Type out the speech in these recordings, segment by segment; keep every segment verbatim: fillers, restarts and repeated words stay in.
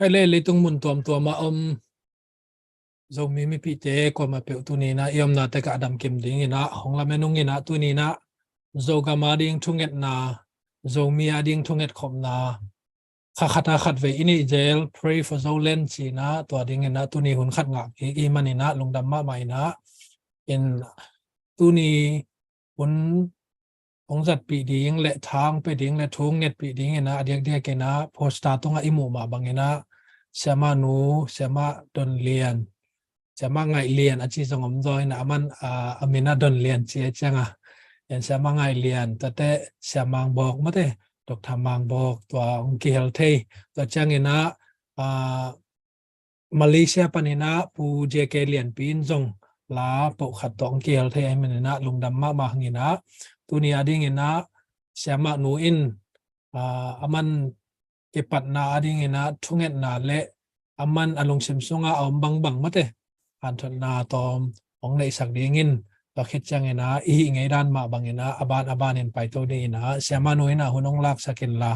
Hei le, leitung mun tuamtuam a om Zomi mipite kuamah peuh tuni-in ah i omna tek ah a damkim dingin ah hong lamen ung in ah, tuni-in ah Zogam a ding thungetna, Zomi a ding thungetkhopna kha khat a khat vei i neih zel, Pray for Zoland ci-in ah, tua dingin ah tuni hun khat ngah kik i hih manin ah lungdam mahmah in ah, in tuni hun hong zatpih ding le tha hong pia ding le thu hong ngetpih dingin ah, a diakdiakin ah poster tungah i muh mah bangin ah, Siamah nu, Siamah Don Lian, Siamah Ngaih Lian a ci zong om zaw in ah, aman, ah, a min ah Don Lian ci a ciang a, en Siamah Ngaih Lian, tuate Siamah Mang Bawk mate, Doctor Mang Bawk, tua hong kihel thei. Tua ciangin ah, ah, Malaysia panin ah Pu J K Lianpi in zong la pawh khat tawh hong kihel thei ahih manin ah lungdam mahmah hang in ah, tuni a dingin ah Siamah nu in, ah, aman kipatna a dingin ah thungetna le aman a lungsim sungah a om bangbang mate hanthotna tawm hong neihsak dingin, tua khit ciangin ah i hih ngei dan mah bangin ah a ban a banin paito dingin ah Siamah nu in ah hun hong laksak inla,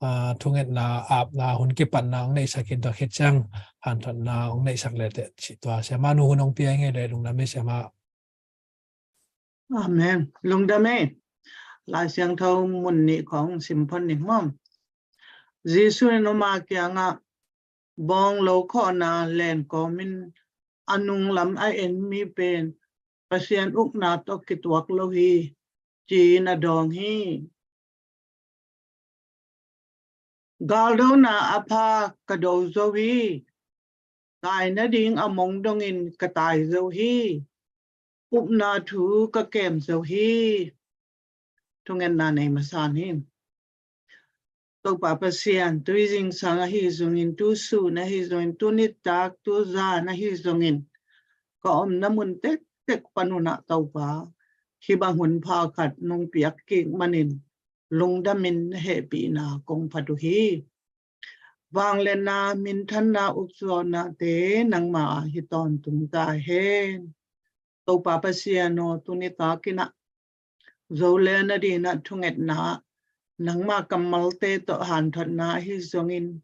ah, thungetna apna hun kipatna hong neihsak in, tua khit ciang hanthotna hong neihsak le teh ci, tua Siamah nu hun hong pia i ngei le, lungdam ei Siamah. Amen. Lungdam ei. Lai Siangtho mun nih khawng sim phot ning maw. Jesuh in noma kiangah, bawng lo khawhna len kawmin a nunglam a en mi pen Pasian ukna tawh kituak lo hi, ci-in a dawng hi. Galdona a pha ka do zo hi. Tai nading a mong dongin ka tai zo hi. Upna thu ka kem zo hi. Thungetna nei masa ni. Topa Pasian, tui zingsang ahi zongin, tu sun ahi zongin, tu nitak, tu zan ahi zongin, ka omna mun tektek panun ah Topa, hih bang hun pha khat nong piak kik manin lungdamin na hehpihna kong phat uh hi. Vangliatna, minthanna, ukzawhnate nangma ah hi tawntung ta hen. Topa Pasian aw, tuni takin ah Zoland a dingin ah thungetna, nangma kammalte tawh hanthotna ahi zongin,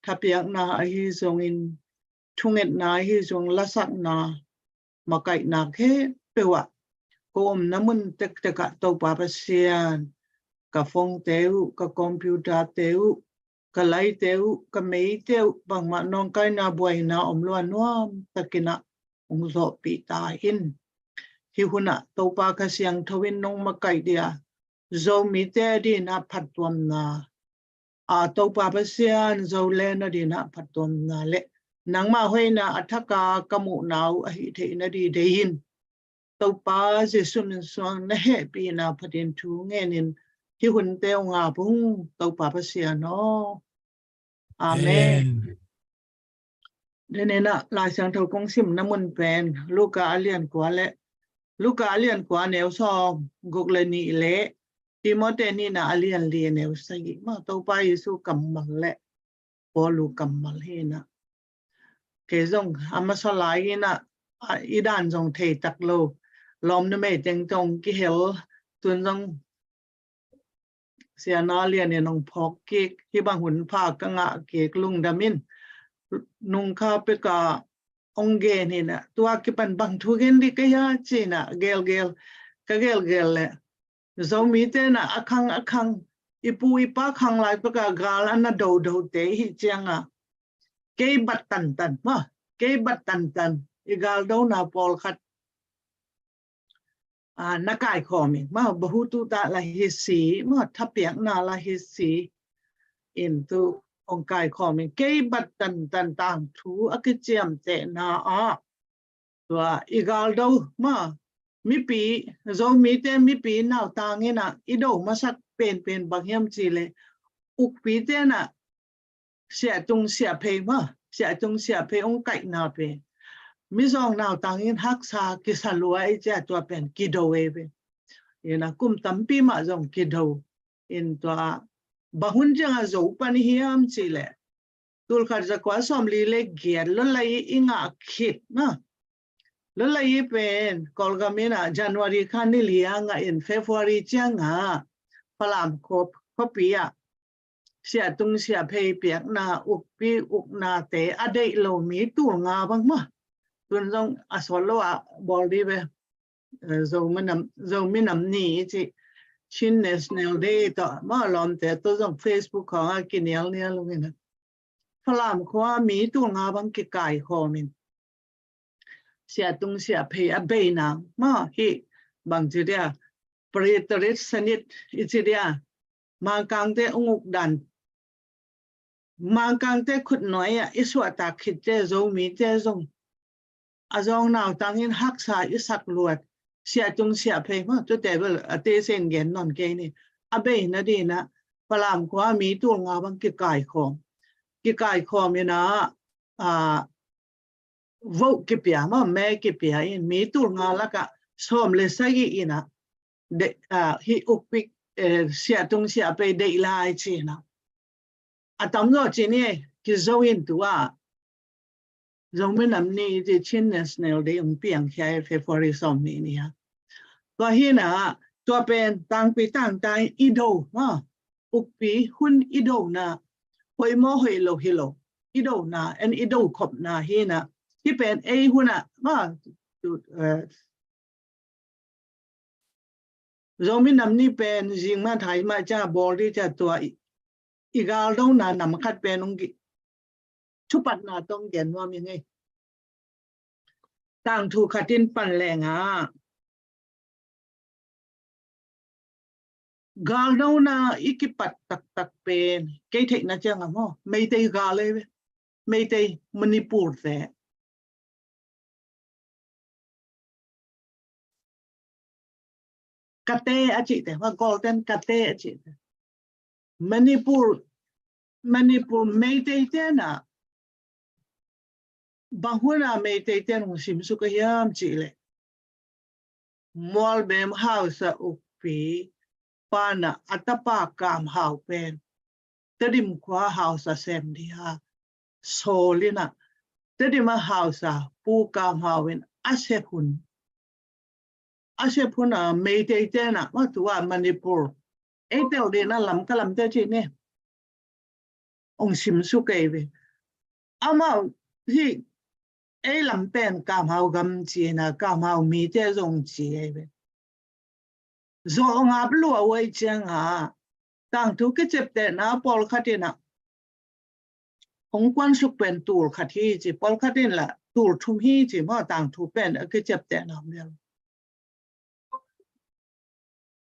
thapiakna ahi zongin, thungetna ahi zong, lasakna, makaihna khempeuh ah, ko omna mun tektek ah Topa Pasian, ka phone-te uh, ka computer-te uh, ka laite uh, ka meite uh, bangmah nawngkaina buaina om lua nuam takin ah hong zawhpih ta in. Hih hun ah Topa Kha Siangtho in nong makaih dia, Zomite a dingin ah phattuamna, a Topa Pasian, Zoland a dingin ah phattuamna le nangma hoihna a thak a ka muhna uh ahih theih nading deih in, Topa Jesuh min suang na hehpihna phatin thu ngenin hih hunte hong ap ung, Topa Pasian aw. Amen. Amen. Tuni-in ah Lai Siangtho kong simna mun pen Luka a lian kua le, Luka a lian kua neu sawm guk le nih le Timoti nihna a lian li neu sagih maw, Topa Jesuh kammal le Paul kammal hi in ah. Kei zong a masa lai in ah, a, i dan zong thei tak lo. Lawm numei teng tawh kihel, tun zong Siana Lian in hong phawk kik, hih bang hun pha ka ngah kik, lungdam in. Nungkha pek a hong gen hi in ah, tua kipan bang thu gen ding ka hia ci in ah, gelgel, ka gelgel le Zomite in ah a khang a khang, i pu i pa khang lai pek a gal a na dodote i hih ciang a, kei bat tantan maw, kei bat tantan, i galdona pawlkhat, a, na kaikhawm ing maw, bahutu ta la hi si maw, thapiakna la hi si in tu hong kaikhawm ing. Kei bat tantan tangthu a kiciamtehna ah, tua i galdo maw, mipi, Zomite mipi nautang in ah i do masak penpen bang hiam ci le, ukpite in ah siahtung siahphei maw, siahtung siahphei hong kaihna pen, mizawng nautang in haksa kisa lua i cia, tua pen kido ei pen. In ah kum tampi mah zong kido in, tua bang hun ciang a zo pan i hiam ci le, tulkhat zakua sawmli le giat Lawlai i ngah khit maw, Lawlai i pen Kawlgam in ah January kha ni li a ngah in, February ciang a Falam khuapi ah Siatung Siaphei piakna, ukpi uknate a deih lo mi tul nga bang maw. Tun zong a sawt lo ah bawl dih ve. Eh, Zomi nam, Zomi nam ni i cih Chin National Day tawh maw, lawmte tawh zong Facebook khawng ah kinialnial ung in ah, Falam khua mi tul nga bang kikaikhawm in, Siatung Siaphei a beina maw, hih bangci dia, Pretarit Sanit i ci dia, Mangkangte ung uk dan, Mangkangte khutnuai ah i suahtak khitte Zomite zong a zawng nautang in haksa i sak luat, Siatung Siaphei maw, tute bel a tesen gen nawn kei ni. A beina dingin ah Falam khua mi tul nga bang kikaikhawm, kikaikhawm in ah, a, vote kipia maw, me kipia in mi tul nga lakah sawm le sagih in ah, de, a, hih ukpi, eh, Siatung Siaphei deih lai ci-in ah. A tamzaw ci ni, kizo in tu ah Zomi nam ni i cih Chin National Day ung piangkhia hi February sawmnih ni a. Tua hi in ah, tua pen tangpi tangta in i do maw, ukpi hun i dona, hoih maw hoih lo hi lo, i dona, en i do khopna hi in ah, hih pen ei hun ah maw, tu, eh, Zomi nam ni pen zing mah thai mah ciang bawl dih ciang tua i, i galdona nam khat pen ung ki, thupatna tawh gen nuam ing ei. Tangthu khat in pan leng ah, galdona i kipat taktak pen kei theihna ciang ah maw, Meitei gal ei ve. Meitei Manipur te. Kate a cihte, hua Golden Kate a cihte. Manipur, Manipur Meitei ten ah, bang hun ah Meitei ten hong simsuk a hiam cih leh, Mualbem hausa ukpi pan ah a tapa Kam Hau pen Tedim khua hausa sem dih a, sawl in ah, Tedim a hausa Pu Kam Hau in a sep hun, a sep hun ah Meitei ten ah, maw, tu ah Manipur, ei tel dih in ah Lamka lamte ci ni, hong simsuk ei ve. Amau hih ei lam pen Kam Hau gam ci in ah, Kam Hau mite zong ci ei ve. Zawh ngap lua uh ahih ciang ah, tangthu kiciaptehna pawlkhat in ah, hong kuansuk pen tul khat hi ci, pawlkhat in lah tul thum hi ci maw, tangthu pen a kiciaptehna om lel.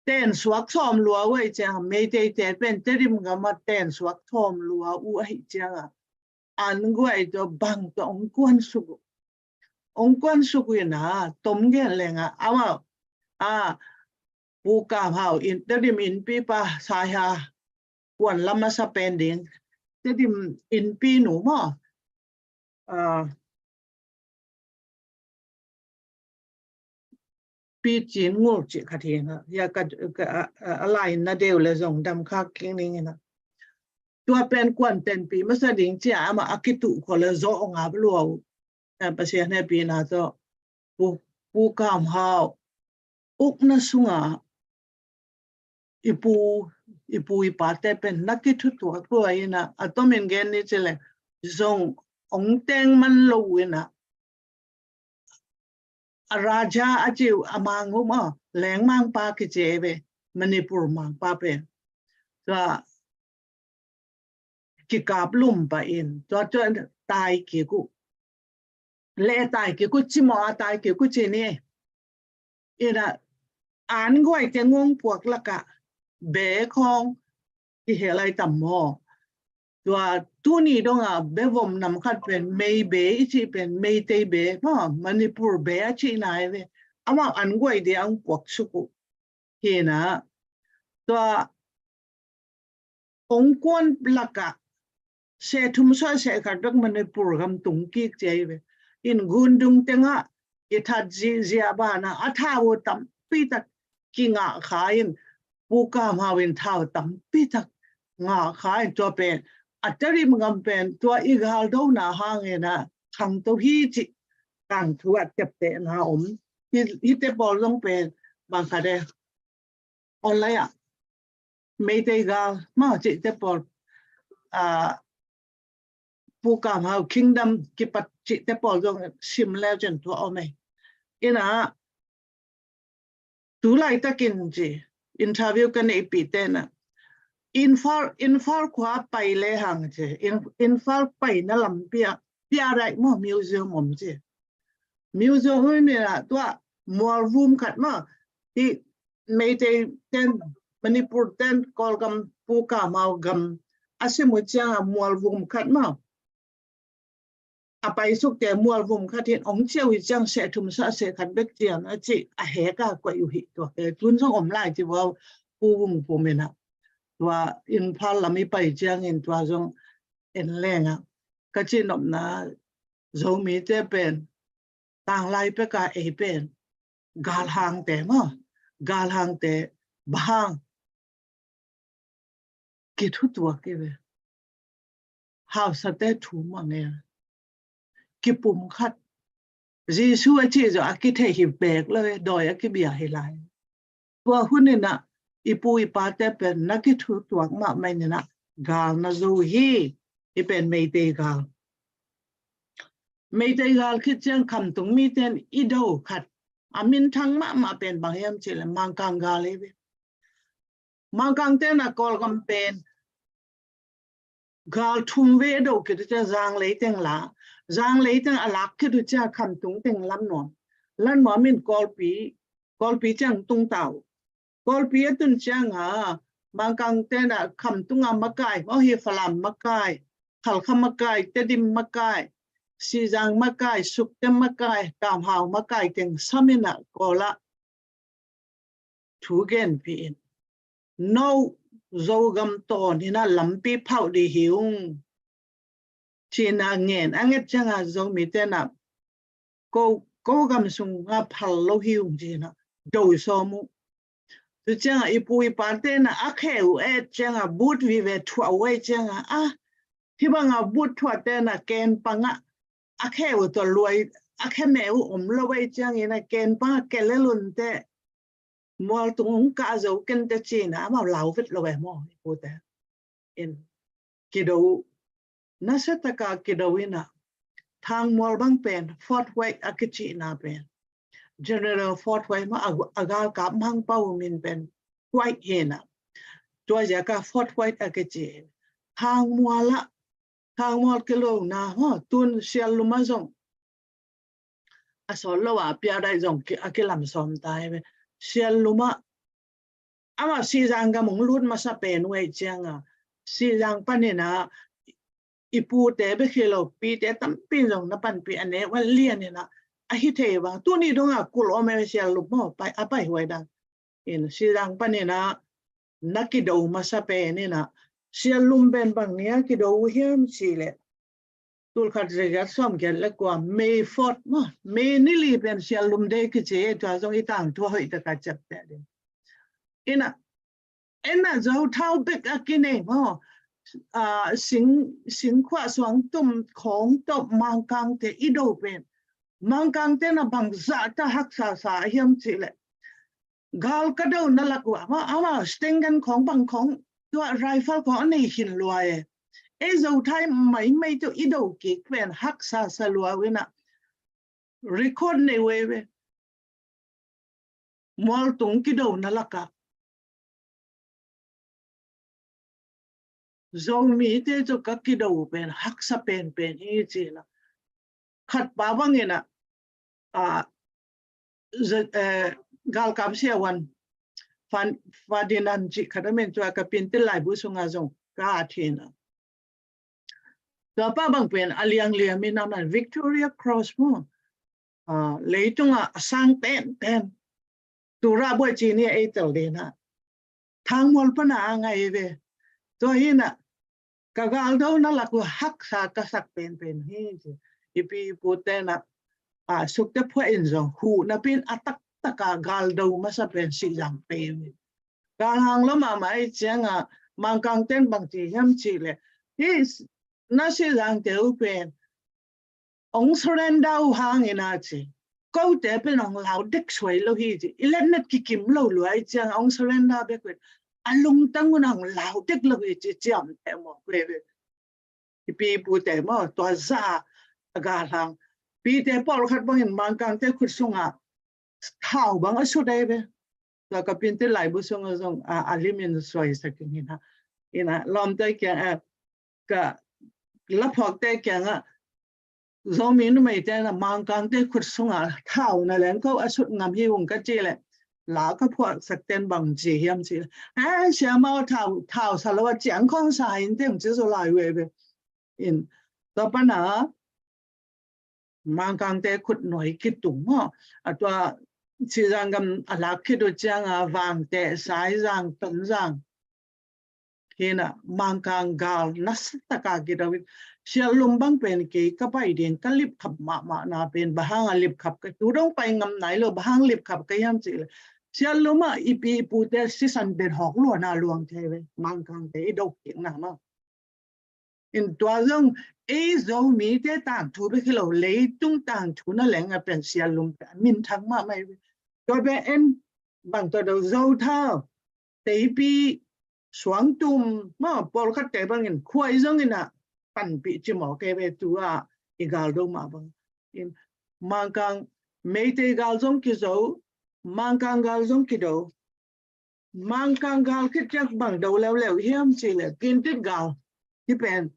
Tensuak sawm lua uh ahih ciang, Meiteite pen Tedim gam ah tensuak sawm lua uh ahih ciang ah, an guai tawh bang tawh hong kuansuk uh. Hong kuansuk uh in ah, tom gen leng ah, amau, a, Pu Kam Hau in, Tedim innpipa Saiha kuan lam a sa pen ding, Tedim innpi nu maw, a, Pi Cin Ngul cih khat hi in ah, hia ka, ka, a, a, a lainna deuh le zong dam khak kik ning in ah. Tua pen kuan tenpih masa ding ci a amah a kituh khol le zawh ngap lua uh. Pasian hehpihna tawh Pu, Pu Kam Hau ukna sungah i pu, i pu i pate pen na kithutuak lua in ah, a tomin gen ni ci leh zong hong teng man lo in ah, a Raja a ci uh, a mang uh maw, leng mangpa kici ei ve, Manipur mangpa pen. Tua kikap lum pah in, tua tua tai kik uh. Leh tai kik uh ci maw, a tai kik uh ci ni. In ah, an guai teng hong puak lakah be khawng kihel lai tam maw. Tua tuni dong ah bevom nam khat pen Mei be i cih pen Meitei be maw, Manipur be a cihna ei ve. Amau an guai dia hong puak suk uh. Hi in ah, tua hong kuan lakah seh thum sawt seh khat bek Manipur gam tung kik ci ei ve. In Gundung teng ah i that zihziah banah a thau uh tampi tak kingah kha in, Pu Kam Hau in thau tampi tak ngah kha in, tua pen a Tedim gam pen tua i galdona hangin ah khangto hi cih tangthu ah teptehna om. Hi, hihte pawl zong pen bang khat e, online ah Meitei gal maw cihte pawl a, Pu Kam Hau Kingdom kipat cihte pawl zong sim leu cin tua om e. Ina, tu laitakin ci, interview ka neihpih tena, Imphal, Imphal khua pai le hang ci, In-, Imphal paina lampi ah Piarai maw museum om ci. Museum um ina tua mualvum khat maw, hi Meitei ten, Manipur ten, Kawlgam, Pu Kam Hau gam a sim uh ciang a mualvum khat maw, a paisuk te mualvum khat hin ong ciau hi ciang seh thum sa seh khat bek cian a ci a hek a koih uh hi tua. He tun zong om lai ci vua Pu Vung Pum ina. Tua Imphal lam i pai ciangin tua zong en leng a ka ci nopna Zomite pen tanglai peka ei pen galhangte maw, galhangte bang hang kithutuak i ve. Hausate thu mang e. Kipum khat. Jesu a ci zo a kithei hi bek lo e, doi a kibia hi lai. Tua hun ina i pu i pate pen na kithutuak mahmah ina gal na zo hi. I pen Meitei gal. Meitei gal khit ciang khamtung miten i do khat a minthang mahmah pen bang hiam cih le Mangkang gal i ve. Mangkang tena Kawlgam pen gal thum ve do kit uh ciang Zanglei teng la, Zanglei teng a lak kit uh ciang khamtung teng lam nuam. Lam nuam in Kawlpi, Kawlpi ciang tung tau. Kawlpi a tun ciang a Mangkang tena khamtung a makai, maw hi Falam makai, Khalkha makai, Tedim makai, Sizang makai, Sukte makai, Kamhau makai teng sam ina Kawla thu genpih in, no Zogam tawn hina lampi phauh di hi ung. Cina ngen a nget cianga Zomi tena ko, ko gam sunga phal lo hi ung cina do sawm uh. Tu cianga i pu i pa tena a khe uh et cianga but vive thuah uh ei cianga a hi banga but thuah tena ken panga a khe uh tua luai a khe me uh om lo ei ciangina ken panga ke le lunte mual tung ung ka zo kente cina amau lau vet lo e maw i pute. In kido uh. Nasa taka kido ina Thangmual bang pen Fort White a kicina pen General Fort White ma a, a galkap mang pau min pen White hina. Tua ziaka Fort White a kici. Thangmual a, Thangmual kilona ho tun Sial Luma zong a sawt lo a Piarai zong a kilam sawm ta hi ve. Sial Luma ama Sizang gam hong lut masa pen uh ei cianga Sizang panina i pute bek hi lo pite tampi zong na panpi a nek ua lianina a hi thei vang tuni donga kul om ei Sial Luma a pai huai dang. In Sizang panina na kido masa penina Sial Lum pen bang nia kido uh hiam ci le tulkhat zegiat sawm giat le kua May fourth maw May ni li pen Sial Lum de kici tua zong i tangthu a hoih taka ciapte ding. Ina ena zo thau bek a kinei maw sing, sing khuah suang tum khawng tawh Mangkangte i do pen Mangkangte na bang zahta haksa sa hiam ci le gal ka do na lak uh ama ama stengan khawng bang khawng tua rifle khawng a nei hin lua e. Ei zo thai maimai tu i do kik pen haksa sa lua uh ina record nei uh ei ve. Mual tung kido na laka Zomite cu ka kido pen haksa penpen hi cina khat pa bangina a, galkap siawan Ferdinand cih khat a min cu a ka pintil laibu sunga zong ka a thina. Tua pa bang pen a liangliam in a man Victoria Cross mu leitunga a sang penpen tura buai ci ni a ei tel dina Thangmual pana a ngai ve. Tua hina ka galdo na lak uh haksa ka sak penpen hi ci. I pi i pu tena a sukte phuah in zong huh na pin a taktaka galdo masa pen Sizang pe uh hi. Galhang lo mahmah i cianga Mangkang ten bang ci hiam ci le hi na Sizang te uh pen ong surrender uh hangin a ci. Kote pen ong lau dek suai lo hi ci. I letnet kikim lo luai ciang ong surrender bek pen a lungtang un ong lau dek lo hi ci ciam te maw kue ve. i pi i pute maw, tua zah a galhang. Pite pawlkhat bangin Mangkangte khut sungah thau bang a sut ei ve. Tua ka Pintit laibu sungah zong a, a limin suaisak ing hi na. Ina lawmte kiang a, ka laphawkte kiangah Zomi numeite na Mangkangte khut sungah thau na leng ko a sut ngam hi ung ka ci leh, la ka phuahsak ten bang ci hiam ci leh, a, siamau thau, thau sa lo a ciang khong sa in teng ci zo lai ve ve. In tua pana Mangkangte khut nuai kitung maw, a tua Sizang gam a lak khit uh cianga Vangteh, Saizang, Tonzang hina Mangkang gal nasataka kido in, Siallum bang pen kei ka pai ding ka lipkhap mahmah na pen, bahanga lipkhap ka, tu dong pai ngam nai lo, bahang lipkhap ka hiam ci leh, Siallum ah i pi i pute sisan den hawk lua na luang thei ve, Mangkangte i dok kik na maw. In tua zong ei Zomite tangthu bek hi lo, leitung tangthu na leng a pen Siallum pen a minthang mahmah hi ve. Tua pen en bang tua do Zothau, Teipi, Suangtum maw, pawlkhatte bangin khuai zongin a panpih cimawh kei ve, tua i gal do mah bang. In Mangkang, Meitei gal zong kizo, Mangkang gal zong kido. Mangkang gal khit ciang bang do leuleu hiam ci leh, Pintit gal hi pen,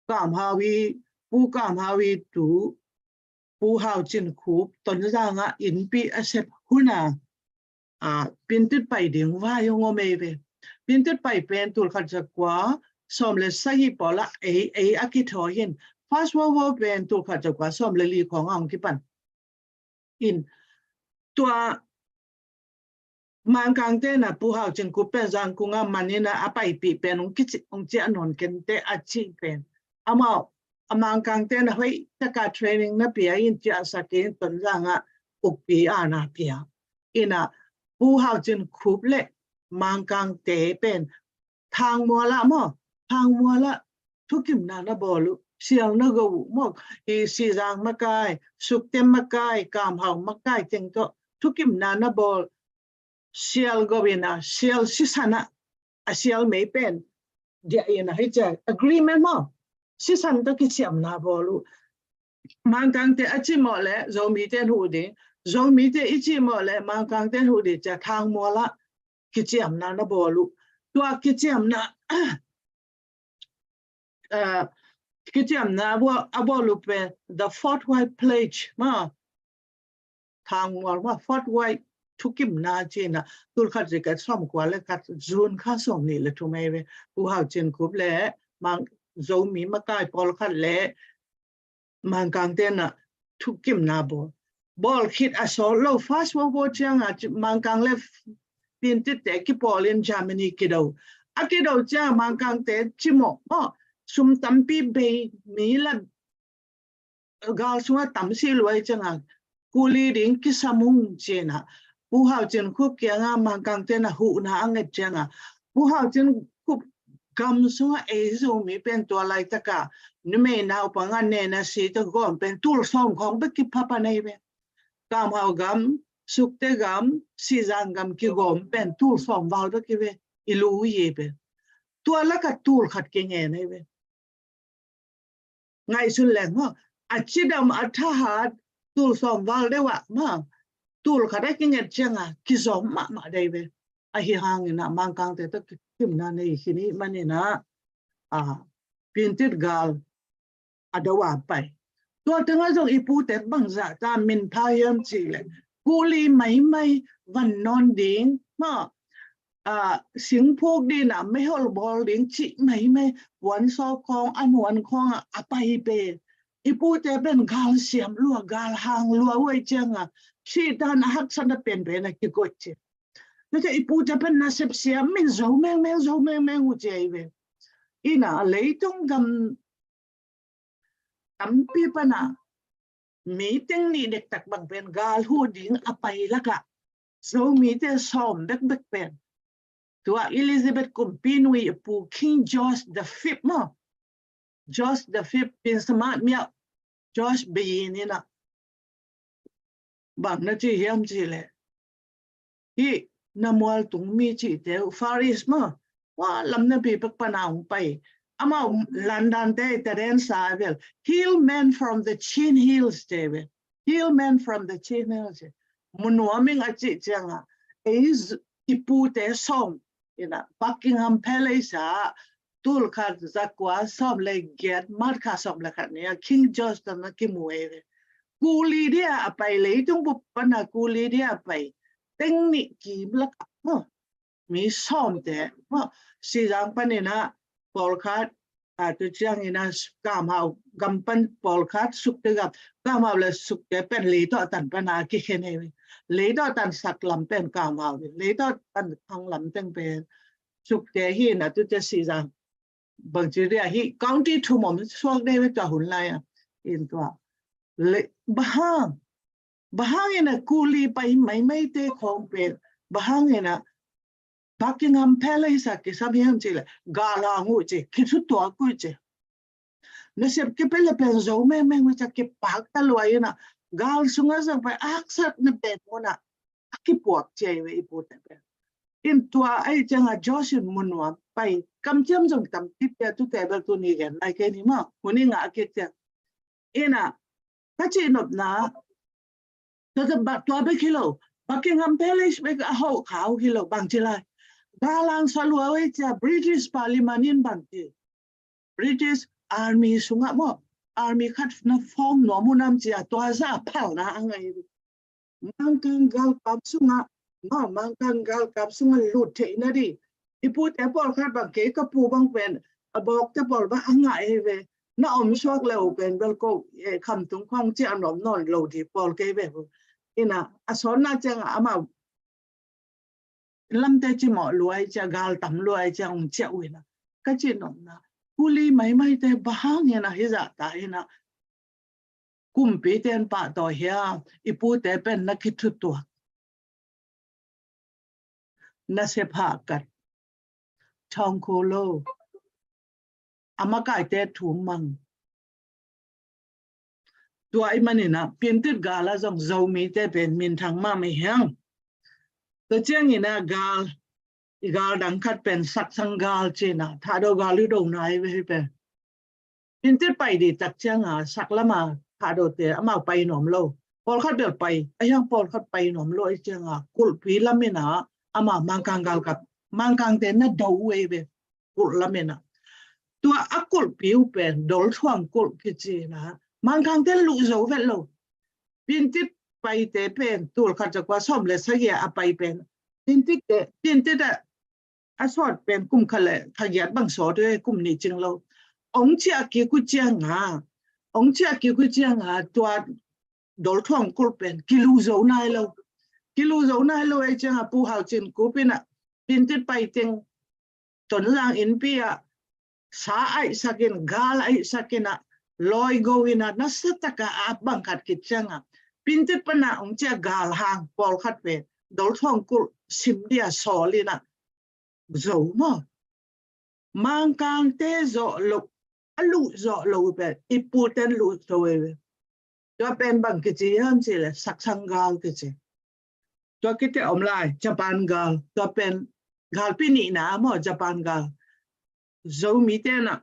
Kam Hau i, Pu Kam Hau i tu Pu Hau Cin Khup Tonzang ah innpi a sep huna, a, Pintit pai ding vai hong om ei ve. Pintit pai pen tulkhat zakua sawm le sagih pawl ah ei, ei a kithawi hin, First World War pen tulkhat zakua sawm le li khawng ah hong kipan. In tua Mangkangte na Pu Hau Cin Khup pen Zangkung ah man ina a paipih pen hong kici, hong ciah nawn kente a cih pen, amau a Mangkangte na hoih taka training na pia in ciahsak in Tonzang ah ukpi a na pia. Ina Pu Hau Cin Khup le Mangkangte pen Thangmual ah maw, Thangmual ah thukimna na bawl uh, sial na go uh maw, i Sizang makai, Sukte makai, Kam Hau makai teng tawh thukimna na bawl, sial go ina, sial sisan ah, a sial mei pen dia ina hi cia agreement maw, sisan tawh kiciamna bawl uh. Mangkangte a cimawh le Zomite in huh ding, Zomite i cimawh le Mangkangte in huh ding cia Thangmual ah kiciamna na bawl uh. Tua kiciamna, ah, kiciamna a bawl, a bawl uh pen the Fort White Pledge maw. Thangmual maw, Fort White thukimna cina, tulkhat zika sawmkua le khat June kha sawm nih le thum ei ve. Pu Hau Cin Khup le Mang, Zomi makai pawlkhat le Mangkangte na thukimna bawl. Bawl khit a sawt lo, First World War cianga Mangkang le Pintitte kipawlin Germany kido. A kido cianga Mangkangte cimawh maw, sum tampi bei, mi la gal sunga tamsi luai cianga kuli ding kisam ung cina Pu Hau Cin Khup kianga Mangkangte na huhna a nget cianga Pu Hau Cin Khup gam sunga ei Zomi pen tua laitaka numei naupang a nena si ta gawm pen tul sawm khawng bek kiphapan ei ve. Kam Hau gam, Sukte gam, Sizang gam kigawm pen tul sawm val bek hi ve, i lu hi pen. Tua laka tul khat kingen ei ve. Ngaihsun leng maw, a cidam a thahat tul sawm val deuh ah maw, tul khat a kinget cianga kizawm mahmah dei ve. Ahi hangina Mangkangte tawh kikimna nei khin ih manina, a, Pintit gal a do a pai. Tua tengah zong i pute bangzah ta minpha hiam cih leh, kuli maimai van nawn ding maw, a, singphuk dina meihol bawl ding cih maimai, puansaw khawng a nuan khawngah a pai pen i pute pen gal siam lua, gal hang lua uh ei cianga sihtan a haksatna penpen a kigoih ci. Tua ciah i pute pen nasep siam min zo mengmeng, zo mengmeng uh ci ei ve. Ina a leitung gam tampi pana mi teng nih dektak bang pen gal huh ding a pai lakah Zomite sawm bekbek pen tua Elizabeth kumpi nui a pu King George the Fifth maw, George the Fifth, Prince Mahathir, George Bayin ina bang na ci hiam cih leh, hih na mualtung mi cihte uh Far East maw, hua lam napi pek pana hong pai, Amau London te i ta den sa vel. Hill man from the Chin Hills te vel. Hill man from the Chin Hills. Munuam ing a cih cianga. Ei i pute sawm ina Buckingham Palace a tul khat zakua sawm le giat March kha sawm le khat ni a King George tana kimu ei ve. Kuli dia a pai leitung bup pana kuli dia a pai. Teng nih kim lak a. Mi sawmte, maw, Sizang paninah pawlkhat, a, tu cianginah kamhau gam pan pawlkhat sukte gam, kamhau le sukte pen leitawh tan pana kikhen hei. Leitawh tan sak lam pen kamhau, leitawh tan khang lam teng pen sukte hi na tute Sizang bangci ria hi county thum om suak dei ve tua hun lai a. In tua le bahang bahang ina kuli pai maimai te khong pen bahang ina Buckingham Palace a kisam hiam ci le gal hang uh ci kithutuak uh ci. Nasep kipele pen zo mengmeng uh ci kipak ta luai ina gal sunga zang pai aksat na pen muna a kipuak ci ai ve i pute pen. In tua ai cianga Josh in munuam pai kamciam zong tam kipia tu tebel tu ni gen lai ke ni ma huni nga a kik ciang. Ina ka ci nopna tua tua bek hi lo Buckingham Palace bek a ho khau hi lo bang ci lai. Galang salua wei cia British Parliament in bang ci. British Army sunga maw Army khat na form nuam uh nam cia tua za a phalna a ngai. Mangkang galkap sunga maw Mangkang galkap sunga lut theihna di. I pute pawlkhat bang kei ka pu bang pen a bawkte pawl bang a ngah ei ve. Na om suak le uh pen bel ko khamtung khong cia nuam nawn lo di pawl kei ve. Ina a sawnna cianga amau lamte cimawh luai cia gal tam luai cia ong cia uina ka ci nopna kuli maimaite bahang ina hizah ta ina kumpi ten pahtaw hia i pute pen na kithutuak na sepha kat thawngkho lo a makaite thum mang. Tua i manina pintit gala zong Zomite pen minthang mah mei hiang. Tua ciangina gal i gal dang khat pen saksang gal cina thado gal i do nai ve hi pen. Pintit pai di tak cianga sak lama thadote amau pai nuam lo. Pawlkhat bel pai a hiang pawlkhat pai nuam lo i cianga kulhpi lamina amau Mangkang galkap Mangkangte na do uh ei ve. Kulh lamina tua a kulhpi uh pen Dolthuang kulh kicina Mangkangte luh zo vet lo. Pintit paite pen tul khat zakua sawm le sagia a pai pen pintitte pintit a a sawt pen kum khat le khagiat bang sawt uh kum ni cing lo. Ong ciah kik uh cianga ong ciah kik uh cianga tua Dolthuang kulh pen kilu zo nai lo. Kilu zo nai lo ei cianga Pu Hau Cin Kup ina pintit pai ting Tonzang innpi ah sa aihsakin gal aihsakin ah lawigo ina nasataka a bang khat kit cianga pintit pana ong cia gal hang pawlkhat pen Dolthuang kulh sim dia sawl ina zo maw. Mangkangte zawh loh a luh zawh loh pen i puten luh zo ei ve. Tua pen bang kici hiam ci le saksang gal kici. Tua kite om lai Japan gal tua pen galpi nihna maw Japan gal. Zomite na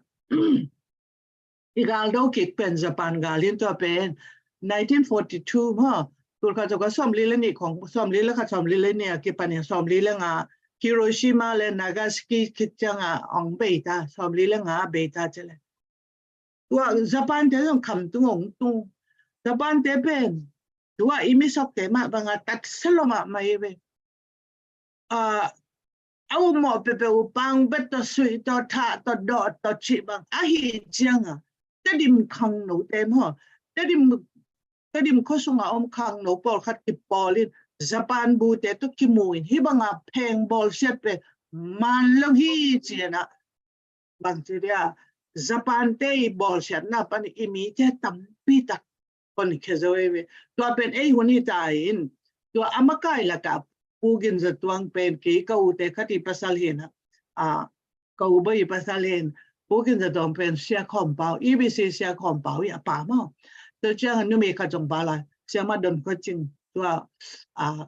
i gal do kik pen Japan gal in tua pen nineteen forty-two maw tul khat zakua sawmli le nih khong sawmli le khat sawmli le nih a kipanin sawmli le nga Hiroshima le Nagasaki kicianga ong beita sawmli le nga beita cele. Tua Japan te zong khamtung ong tung Japan te pen tua i misokte mah banga tatsa lo mahmah hi ve. A a ummawh peuhpeuh uh pang bet tawh suih tawh thah tawh dawh tawh cih bang ahi cianga Tedim khangnote maw Tedim Tedim khuasunga om khangno pawlkhat kipawlin Japan bute tawh kimuin hih banga pheng bawlsiat pen man lo hi cianah bangci dia Japan te i bawlsiatna pan i mite tampi tak kon khia zo ei ve. Tua pen ei hun hi ta in tua a makai lakah Pu Gin Za Tuang pen kei ka ute khat i pasal hinah a ka u boi i pasal hin Pu Gin Za Tuang pen Sia Khawm Pau E B C Sia Khawm Pau i a pa maw. Tua ciang numi khat zong pa lai Sia Ma Don Khua Cing tua a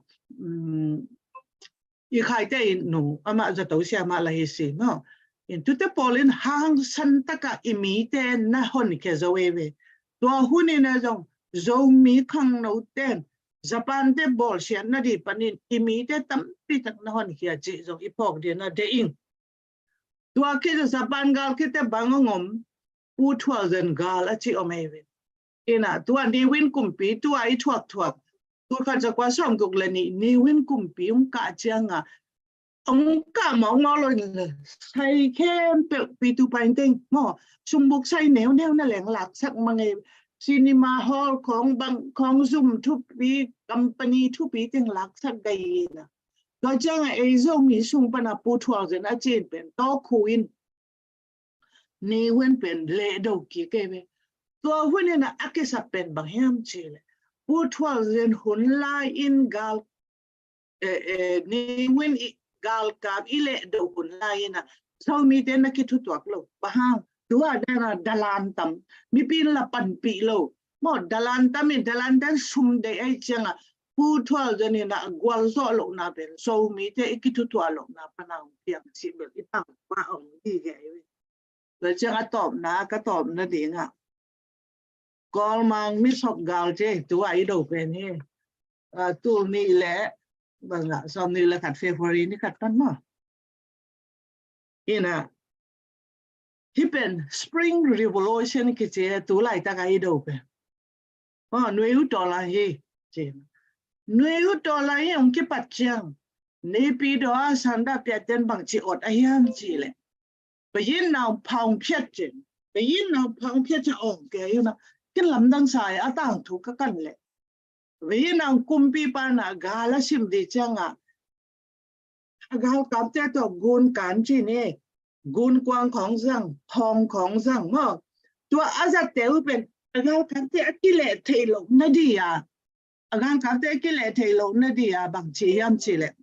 i khaite i nu amah zato siamah la hi si maw. In tute pawl in hangsan taka i mite na honkhia zo ei ve. Tua hun ina zong Zomi khangno ten Japan te bawlsiat na di panin i mite tampi tak na honkhia cih zong i phawk dina deih ing. Tua khit Japan gal khit te bang ong om, Pu Thualzen gal a ci om ei ve. Ina tua Ne Win kumpi tua i thuak thuak, tul khat zakua sawm guk le nih Ne Win kumpi ong kah cianga ong kah mawkmawk lo in le sai khempeuh P two Point teng maw, sumbuk sai neuneu na leng laksak mang ei. Cinema hall khawng bang khawng zum thupi, company thupi teng laksak gai ina. Tua cianga ei Zomi sung pana Pu Thualzen a cin pen tawkhu in Ne Win pen lehdo kik ei ve. Tua hun ina a kisap pen bang hiam cih leh Pu Thualzen hun lai in gal, eh, eh, Ne Win i galkap i lehdo hun lai ina Zomite na kithutuak lo. Bang hang, tua dana dalan tam, mipi in la panpih lo. Maw dalan tam in dalan dan sum deih ei cianga Pu Thualzen ina gualzawh lohna pen Zomite i kithutuak lohna pana ong piang cih bel i pang pa ong di ge ei ve. Tua cianga tawpna, ka tawpna dinga Kawlmang mi sop gal ci ei tua i do pen hi. Ah, tul nih le banga sawm nih le khat February ni khat pan maw. Ina hih pen Spring Revolution kici ei tu laitaka i do pen. Oh, Nui U Taw Lai hi ci. Nui U Taw Lai hi ong kipat ciang Naypyidaw a sanda piaten bangci ot a hiam cih leh ไปยื่นหนัง phong phiat cin, ไปยื่นหนัง phong phiat cin ong kei ina kin lamdang sai a tangthu ka kan leh ไปยื่นหนัง kumpipa na gal a sim di cianga a galkapte tawh gun kan ci ni, gun kuang khawng zang, phong khawng zang maw. Tua a zatte uh pen a galkapte a kileh theih loh na di a, a galkapte a kileh theih loh na di a bangci hiam cih leh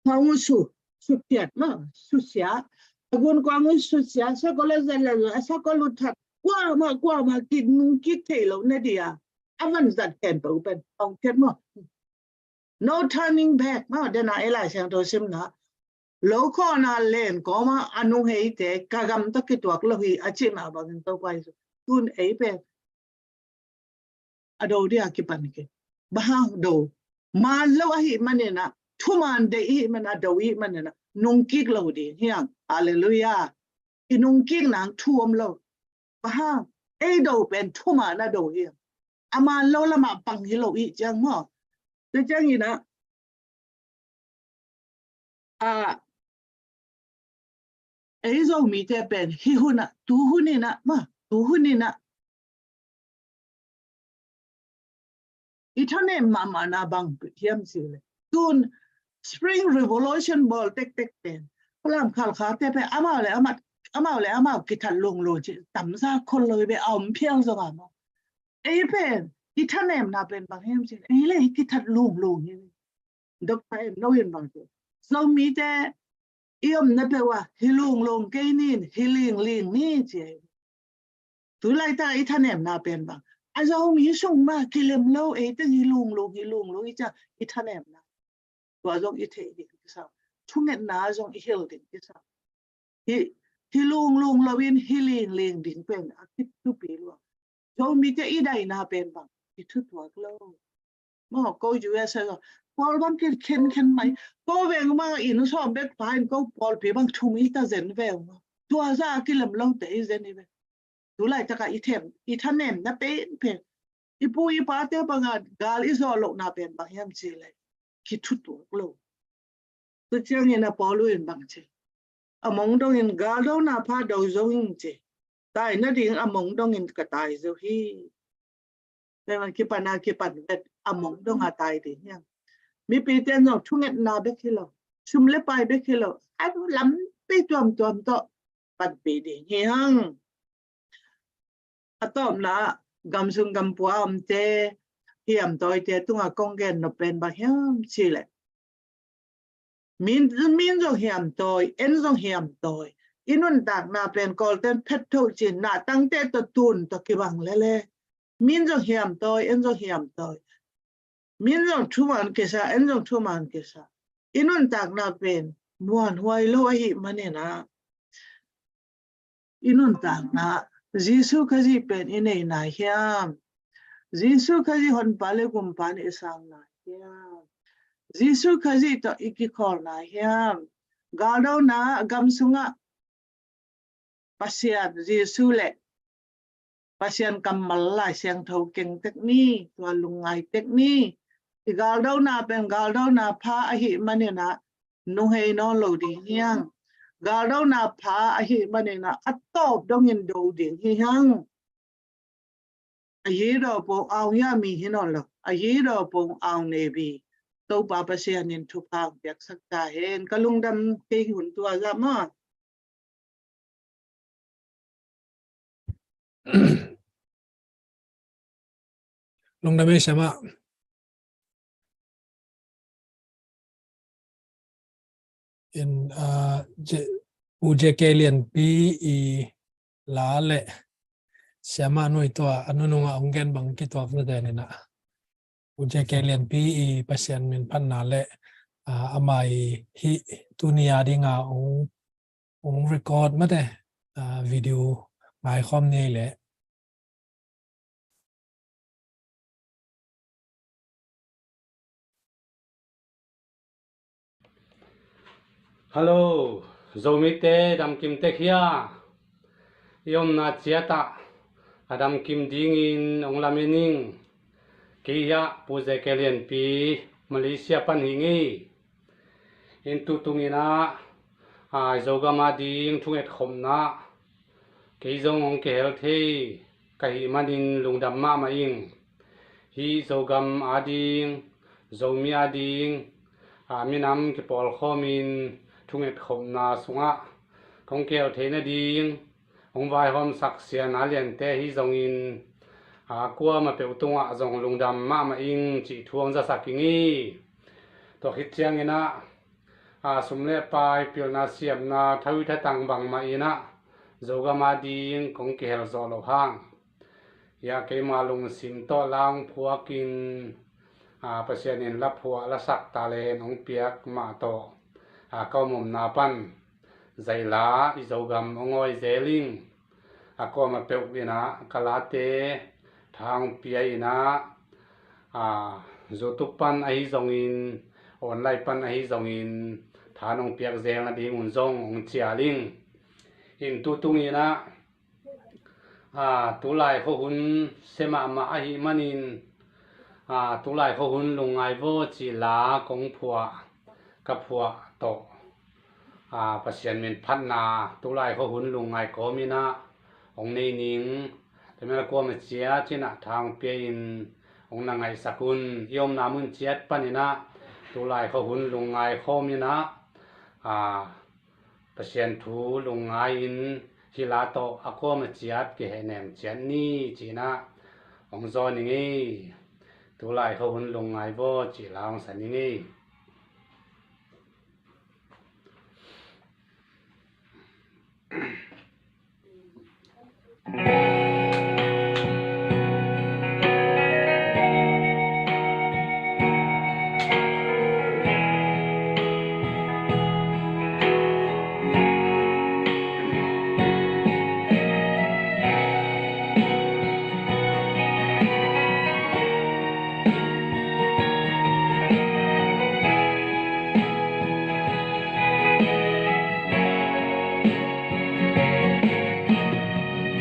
phong uh su, su thiat maw, susia. A gun kuang uh susia, sakol a zat le a sakol uh that, kuamah kuamah kinung kik theih loh na di a a van zat khempeuh uh pen phong phiat maw. No turning back maw, dena ei Lai Siangtho simna lo khawhna len kawma a nung heite ka gam tawh kituak lo hi a cih mah bangin Topa Jesu tun ei pen a do dia kipan kei. Bang hang do, man lo ahih manina, thuman deih ihih manina, do ihih manina nungkik lo ding hiang. Halleluiah. I nungkik nang thu om lo. Bang hang, ei do pen thuman a do hiang. A man lo lamah pang hi lo ih ciang maw. Tua ciangina a ei Zomite pen hih huna, tu hunina maw, tu hunina i thanem mahmahna bang hiam cih leh tun Spring Revolution bawl tektek pen Falam Khalkha te pen amau le amau, amau le amau kithat lunglung ci tamza khol lo hi ve, a om phial zong a maw. Ei pen i thanemna pen bang hiam cih leh ei le i kithat lunglung hi ve. Doctor Em No in bang ci, Zomite i omna peuh ah hi lunglung kei nin, hi lingling ni ci ei. Tu laitaka i thanemna pen bang a Zomi sung mah kilem lo, ei teng hi lunglung, hi lunglung i cia i thanemna. Tua zong i theih ding kisa, thungetna zong i hilh ding kisa. Hi, hi lunglung loin hi lingling ding pen a kithupi lua. Zomite i daina pen bang i thutuak lo. Maw, ko U S A zong pawl bang kikhenkhen mai. Ko veng bang inn sawm bek pa in ko pawlpi bang thum i ta zen ve uh maw. Tua za a kilem lote i zen i ve. Tu laitaka i them, i thanemna penpen, i pu i pate banga gal i zawh lohna pen bang hiam cih leh kithutuak lo. Tu ciangin a Paul in bang ci, a mong dongin gal dona pha do zo ing ci. Tai nading a mong dongin ka tai zo hi. Tua man kipana kipan vet a mong donga tai ding hiam. Mipite in zong thungetna bek hi lo, sum le pai bek hi lo, a lampi tuamtuam tawh panpih ding hi hang. A tawpna, gamsung gampua omte, hiamtawite tunga kong gen nop pen bang hiam cih leh, min, min zong hiamtawi, en zong hiamtawi. I nuntakna pen Kawlten phet tho cin, na tangte tawh tun tawh kibang lele. Min zong hiamtawi, en zong hiamtawi. Min zong thuman kisa, en zong thuman kisa. I nuntakna pen muanhuai lo ahih manin ah, i nuntakna Jesu Khazih pen i nei nai hiam? Jesu Khazih honpa le gumpa in i sang nai hiam? Jesu Khazih tawh i kikhawl nai hiam? Galdona gam sungah Pasian, Jesu le Pasian kammal Lai Siangtho keng tek ni, tua lungngai tek ni. I galdona pen galdona pha ahih manin ah nunghei nawn lo ding hi hang. Galdona pha ahih manin ah a tawp dongin do ding hi hang. A yi daw pong aung ya mi hi nawn lo. A yi daw pong aung ne bi. Topa Pasian in thupha piaksak ta hen. Ka lungdam kei hun tua zah maw. Lungdam ei siamah. In, ah, J-, U J K Lianpi i la le siamah nui tua a nunung a ong gen bang kituak na den in ah. U J K Lianpi i Pasian min phatna le, ah, amah i hih tuni a ding a ong, ong record mate, ah, video ngaikhawm ni le. Hello, Zomite damkim tek hia? I omna ciat ah a damkim dingin ong lamen ing. Kei hiah Pu J K Lianpi, Malaysia pan hi ing ei. In tutung in ah, a, Zogam a ding thungetkhopna kei zong ong kihel thei ka hih manin lungdam mahmah ing. Hih Zogam a ding, Zomi a ding, a, minam kipawlkhawmin thungetkhopna sungah kong kihel theihna ding ong vaihawmsak Sia Na Liante hi zongin, a, kuamah peuh tungah zong lungdam mahmah ing cih thu ong zasak ing ei. Tua khit ciangin ah, a, sum le pai, pilna siamna, thawi thatang bangmah in ah Zogam a ding kong kihel zawh loh hang, hiah keima lungsim tawh la ong phuakin, a, Pasian in la phuah la sak talent ong piak mah tawh, a, ka om omna pan zaila i Zogam ong awi zel ing. A, kuamah peuh in ah ka late tha ong pia in ah, a, YouTube pan ahi zongin, online pan ahi zongin tha nong piak zel nadingun zong ong cial ing. In tutung in ah, a, tulai khuahun sia mahmah ahih manin, a, tulai khuahun lungngai vaw cih la kong phuah, ka phuah tawh, a, Pasian min phatna tulai khuahun lungngai kawmin ah ong nei ning. Tua manin ah kuamah ciat in ah tha ong pia in ong na ngaihsak un. I omna mun ciat panin ah tulai khuahun lungngai khawmin ah, a, Pasian thu lungngai in hih la tawh a kuamah ciat kihehnem ciat ni ci-in ah ong zawn ing ei. Tulai khuahun lungngai vaw cih la ong sa ning ei.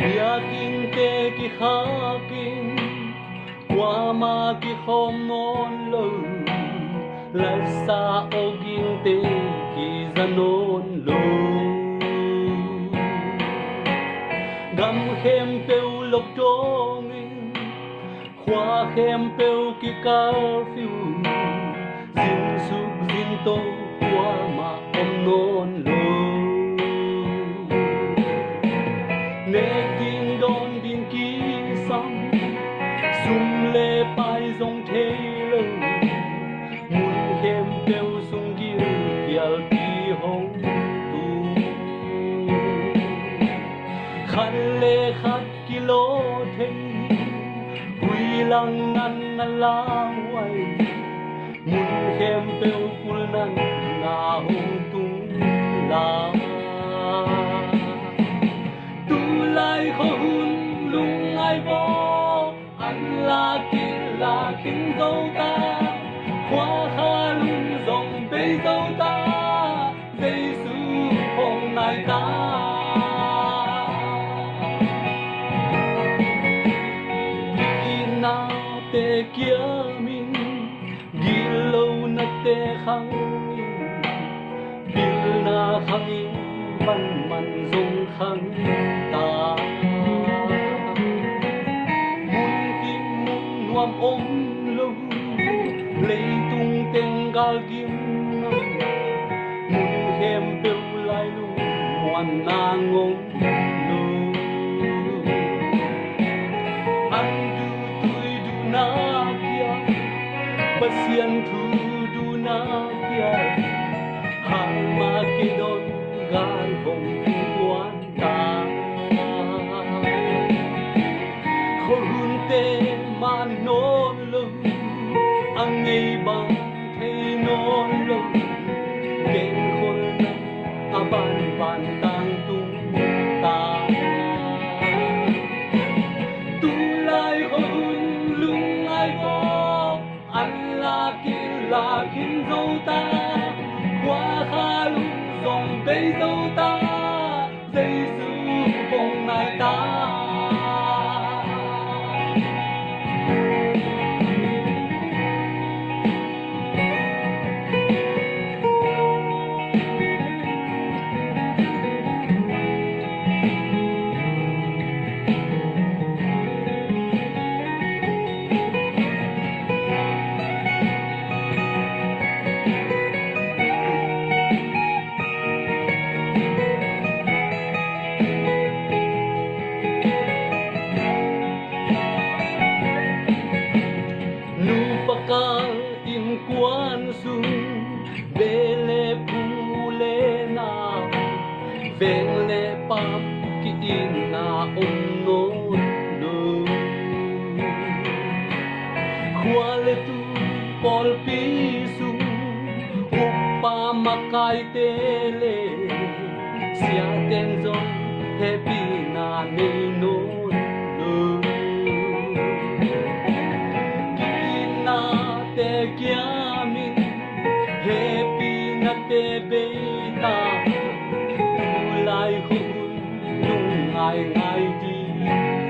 Biakinnte kikhakin kuamah kikhawm nawn lo, laisa awgingte kiza nawn lo. Gam khempeuh lockdown in, khua khempeuh kikarfiu, zingsuk zingto kuamah om nawn lo. Nek ding dawn ding kisam, sum le pai zong thei lo, mun khempeuh sung gilkialpi hong tung. Khat le khat kilawh thei, huih lang nan na lauhuai, mun khempeuh kulnatna hong tung. Lak khin zo ta, khua kha lung zong bei zo ta, Jesu hong nai ta. Ki-itnate kiamin, gitlohnate khangin, pilna khangin, manman zong khangin ta. Mun kim mun nuam om lo, leitung teng gal gim, mun khempeuh lailung muanna ngong lo. An duhtui duhna kia, Pasian thu duhna kia, Harmagedon gal hong tung kuan ta. Khuahunte man nawn lo, a ngei bang thei nawn lo, genkhol a banban tangtung ta. Tulai khuahun lungngai vawk, an lak kila khin zo ta, khua kha lung zong bei zo ta, Jesu hong nai ta. Nupa kal innkuan sung, beh le phung, u le nau, veng le pam, ki-itna om nawn lo. Khua le tu pawlpi sung, upa makaite le siaten zong hehpihna nei nawn lo. Ki-itnate kiamin, hehpihnate bei ta, tulai khuahun lungngaingai dih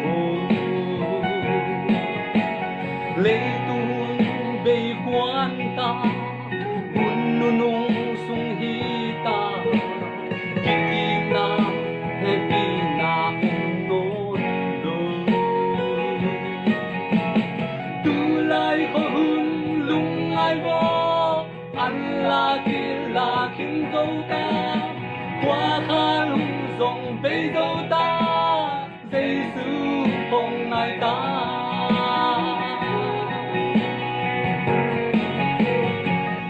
vo. Leitung hun bei kuan ta, hun nunung sung hi ta, ki-itna hehpihna om nawn lo. Tulai khuahun lungngai vawk, an lak kila khin zo ta, khua kha lung zong bei zo ta, Jesu hong nai ta.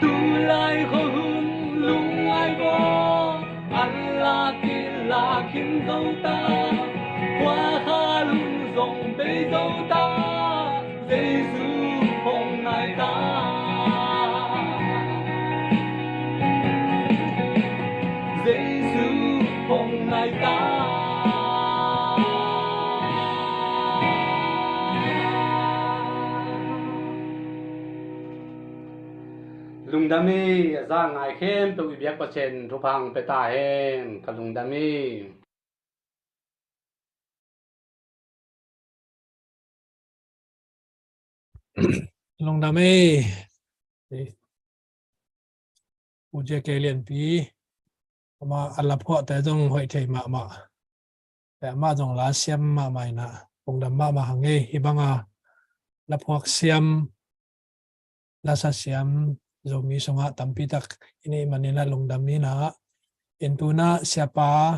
Tulai khuahun lungngai vawk, an lak kila khin zo ta, khua kha lung zong bei zo ta, Jesu hong nai ta. Jesu hong nai ta. Lungdam hi. A za ngai khempeuh i biak Pasian thupha hong pia ta hen. Ka lungdam hi. Lungdam hi. Pu J K Lianpi, amah a laphuahte zong hoih thei mahmah. Amah zong la siam mahmah inah, lungdam mahmah hang hi. Hih banga laphuak siam, lasa siam Zomi sungah tampi tak i neih maninah lungdam inah, in tunah siapa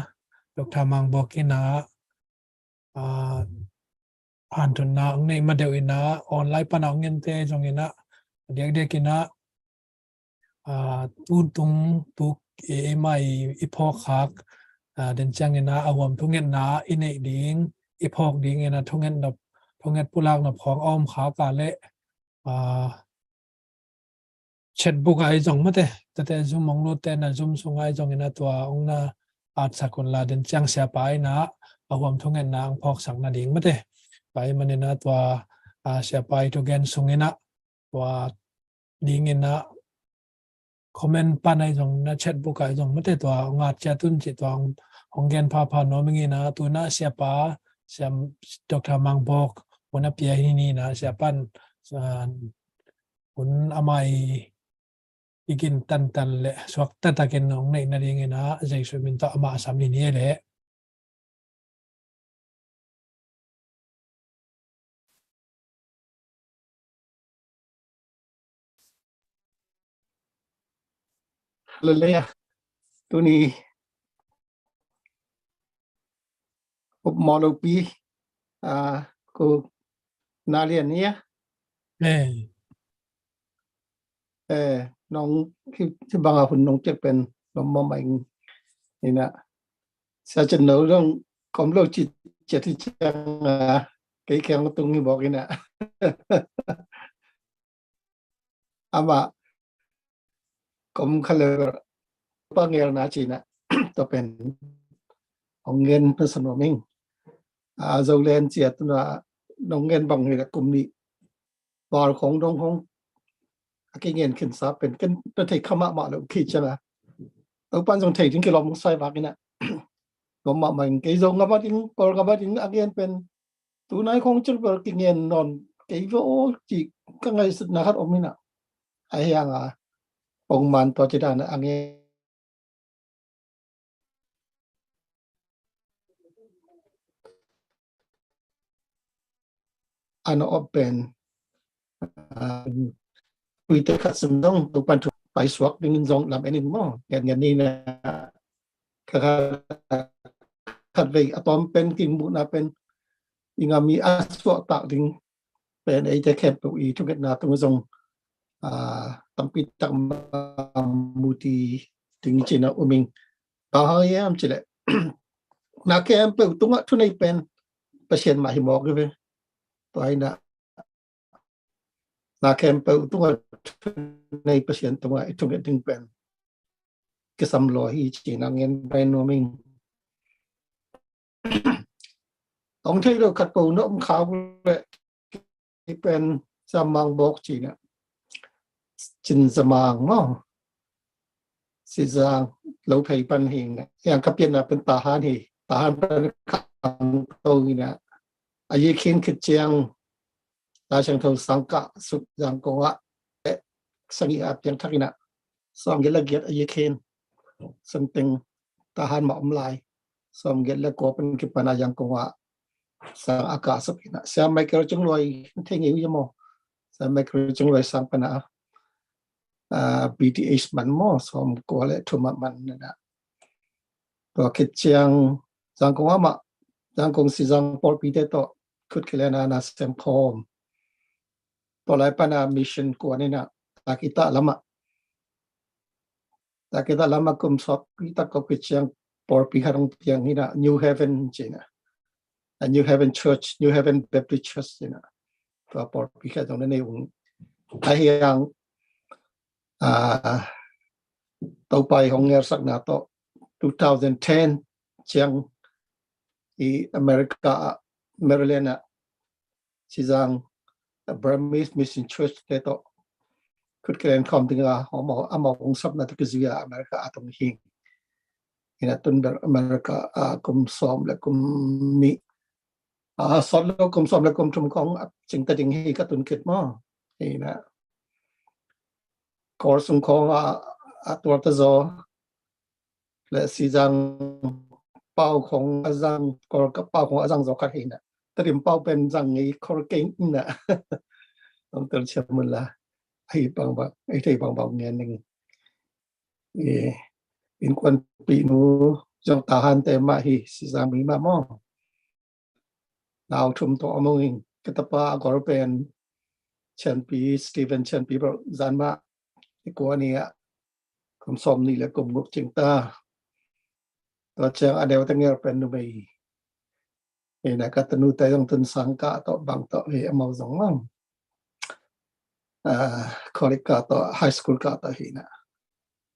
Doctor Mang Bawk inah, aa, hanthotna hong neih madeuh inah, online panah hong ente zong inah, a diakdiak inah, aa, tutung tuk i, i mai i phawkkhak, aa, den ciang inah a huam thungetna i neih ding, i phawk ding inah thunget nop, thunget pulak nop khawng a om khak a leh, aa, chatbook ah i zong mate, tate Zoom hong lutte na Zoom sungah i zong inah tua hong na atsak unla, den ciang siapa inah a huam thungetna hong phawksak nading mate. Pai maninah tua, a, siapa i thugen sungin ah tua dingin ah comment pan ai zong na chatbook ai zong mate tua ngat cia tun ci tua hong gen phapha nuam ing in ah tuna siapa siam Doctor Mang Bawk hun a pia hi ni na siapan, a, hun amai i gin tantan le suak tatakin hong neih nadingin ah Jesu min tawh amah a sam i ni e le. Hallelujah. Tuni upmawh lopi, a, ku na lian ia. Eh, nong hi banga hun nong cek pen nong mamaing ina. Sia cen no dong kom lo ci ciat hi ciang a kei kiang tung hi bawk ina. Amah kom kha le pa ngelna cina to pen hong ngen na sa nuam ing. A, Zolen cia tuna nong ngen bang hi la kum ni val khong dong khong a kingen khinsa pen ken na thei kha mahmah lo khi ciang a. Topan zong thei ding kilawm sai vak ina. Lawm mahmah ing kei zong ngam a ding Kawl ngam a ding a ngen pen tunai khong cil bel kingen nawn kei ve aw ci ka ngaihsutna khat om ina. Ahi hanga pongman tua ci dan a ngen an op pen, a, kuite khat sim dong tu pan thu pai suak dingin zong lam enin maw ngen ngen ni na. Kha khat vei a tawm pen king muhna pen i ngam i a suahtak ding pen eite khempeuh i thungetna tung zong, a, tampi tak ma muti ding cina um ing. Bang hang hiam cileh na khempeuh tungah thunei pen Pasian mah hi mawk hi ve. Tua hi na na khempeuh tungah thunei Pasian tungah i thunget ding pen kisam law hi cina ngen bai nuam ing. Ong thei lo khat po na om khau le i pen Zamang Bawk cina. Cin Zamang maw. Sizang lo phei pan hi na. Yang ka pianna pen Tahan hi. Tahan pan khang to hi na. A yi khin khit ciang Lai Siangtho sang kah suk Zangkong ah, eh, sang i a piang thak ina sawm giat le giat a yi khin sung teng Tahan mah om lai. Sawm giat le kua pan kipan a Zangkong ah sang a kah suk ina. Sia Michael Cing Luai thei ngei u ya maw. Sia Michael Cing Luai sang pan a, a, B T H man maw sawm kua le thum a man ina. Tua khit ciang Zangkong amah, Zangkong Sizang pawlpite tawh khut kilen a na sem khawm. Tua lai pan a mission kuan ina Takita lamah. Takita lamah kum sawmpi tak kau khit ciang pawlpi khat hong piang ina New Heaven cina. A New Heaven Church, New Heaven Baptist Church cina. Tua pawlpi khat zong na nei ung. Ahi hang, a, Topa i hong ngelsakna tawh two thousand ten ciang i America ah, Maryland ah Sizang, a, Burmese Mission Church te tawh khut kilen khawm dinga amau hong sapna tawh kizui a America a tung hi. Ina tun ber America a kum sawm le kum nih, a, sawt lo kum sawm le kum thum khong a cing ta ding hi ka tun khit maw. Ina Kawl sung khong a, a tuar ta zaw le Sizang pau khong a zang, Kawl ka pau khong a zang zaw khat hi na. Tedim pau pen zang ngei Kawl kei na. Ong tel cia mun la. Ahi bangbang, ahi thei bangbang ngen ning. E, innkuanpihnu zong Tahan te mah hi, Sizang mi mah maw. Nau thum tawh a mong ing, ka tapa a gol pen Chanpi, Stephen Chanpi bel zan mah i kua ni ah kum sawm nih le kum guk cing ta. Tua ciang a neu ta ngel pen numei. Hi na ka tanu te zong tun sang kah tawh bang tawh hi amau zong mang. A, college kah tawh, high school kah tawh hi na.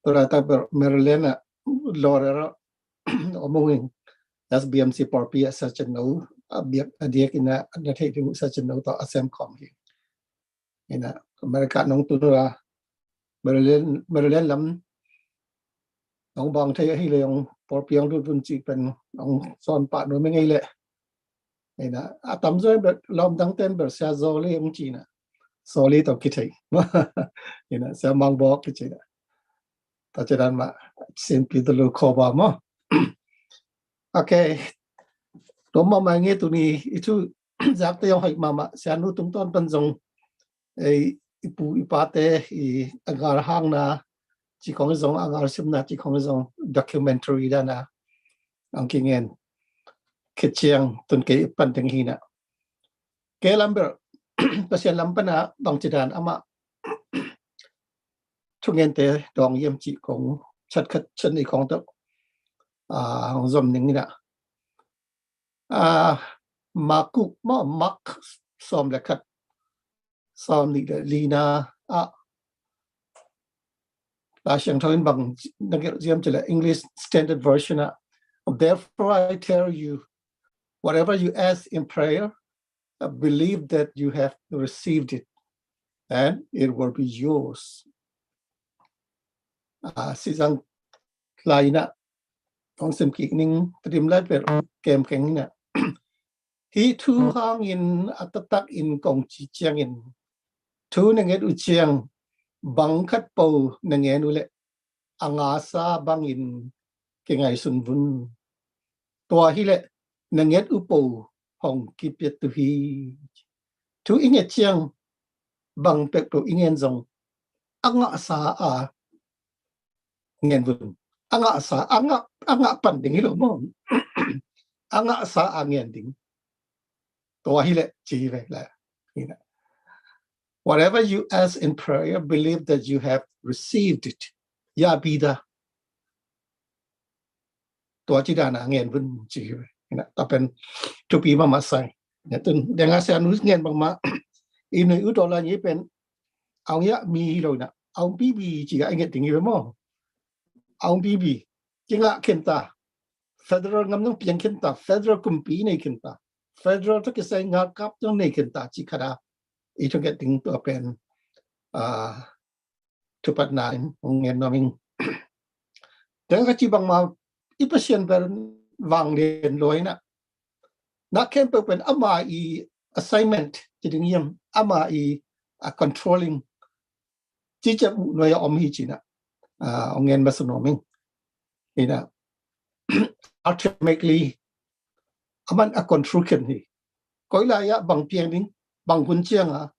Tua laitak ber Maryland ah lawyer ah om ung ing, S B M C pawlpi ah sergeant no a biak a diak in a na theih ding uh sa cin no tawh a sem khawm hi. Ina America nong tun ula Maryland, Maryland lam nong bang thei ahi le ong porpiang dut vun ci pen ong son pah nuam ngei le. Ina a tam zoi ber lawm dang ten ber sia zoli ong ci na. Zoli tawh kithei. Ina sia mang bok kici na. Ta ci dan ma sin pi tu lu kho ba mo. Okay. Tua mahmah nge tuni i thu zakte zong hoih mahmah, sianu tungtawn pan zong ei i pu i pate i a ngal hakna ci khong zong, a ngal simna ci khong zong documentary dana ang kingen khit ciang tun kei i pan ding hi na. Kei lam ber Pasian lam pana bangci dan amah thungente dawng hiam cih kong chat khat chat nih kong tawh, ah, hong zom ning ina. Ah, Mark, Mark sawm le khat, sawm nih le lina ah, Lai Siangtho in bang na gelh hiam cih le English Standard Version ah, "Therefore I tell you, whatever you ask in prayer, uh, believe that you have received it, and it will be yours." Ah, sizang lai na, kong sim kik ning, Tedim lai per kem keng na. Hih thu hangin a taktak in kong ci ciangin, thu na nget uh ciang bang khat po na ngen uh le a ngasa bangin kingaihsun vun. Tua hi le na nget uh po hong kipiat uh hi. Thu i nget ciang bang pek po i ngen zong a ngasa a ngen vun. A ngasa a ngah, a ngah pan ding hi lo maw? A ngasa a ngen ding. Tua hi le ci hi ve le. Whatever you ask in prayer, believe that you have received it. Ya bida. Tua ci dana ngen vun ci hi ve. Ina ta pen thupi mahmah sai. Ina tun denga sianu ngen bangmah i nui u dollar ni pen aung ya mi hi lo ina aung pi bi ci a nget ding hi ve maw? Aung pi bi ci ngah khen ta. Federal ngam nong piang khen ta, federal kumpi nei khen ta, federal tawh kisai ngalkap nong nei khen ta ci khat a i thu nget ding tua pen, ah, thupatna in hong ngen nuam ing. Teng ka ci bangmah i Pasian bel vanglian lua ina. Na khempeuh pen ama i assignment ci ding hiam, ama i, a, controlling ci ciang uh nuai a om hi ci na. Ah, hong ngen masa nuam ing. Hi na. Ultimately aman a control khen hi. Koi lai ah bang piang ding, bang hun ciang a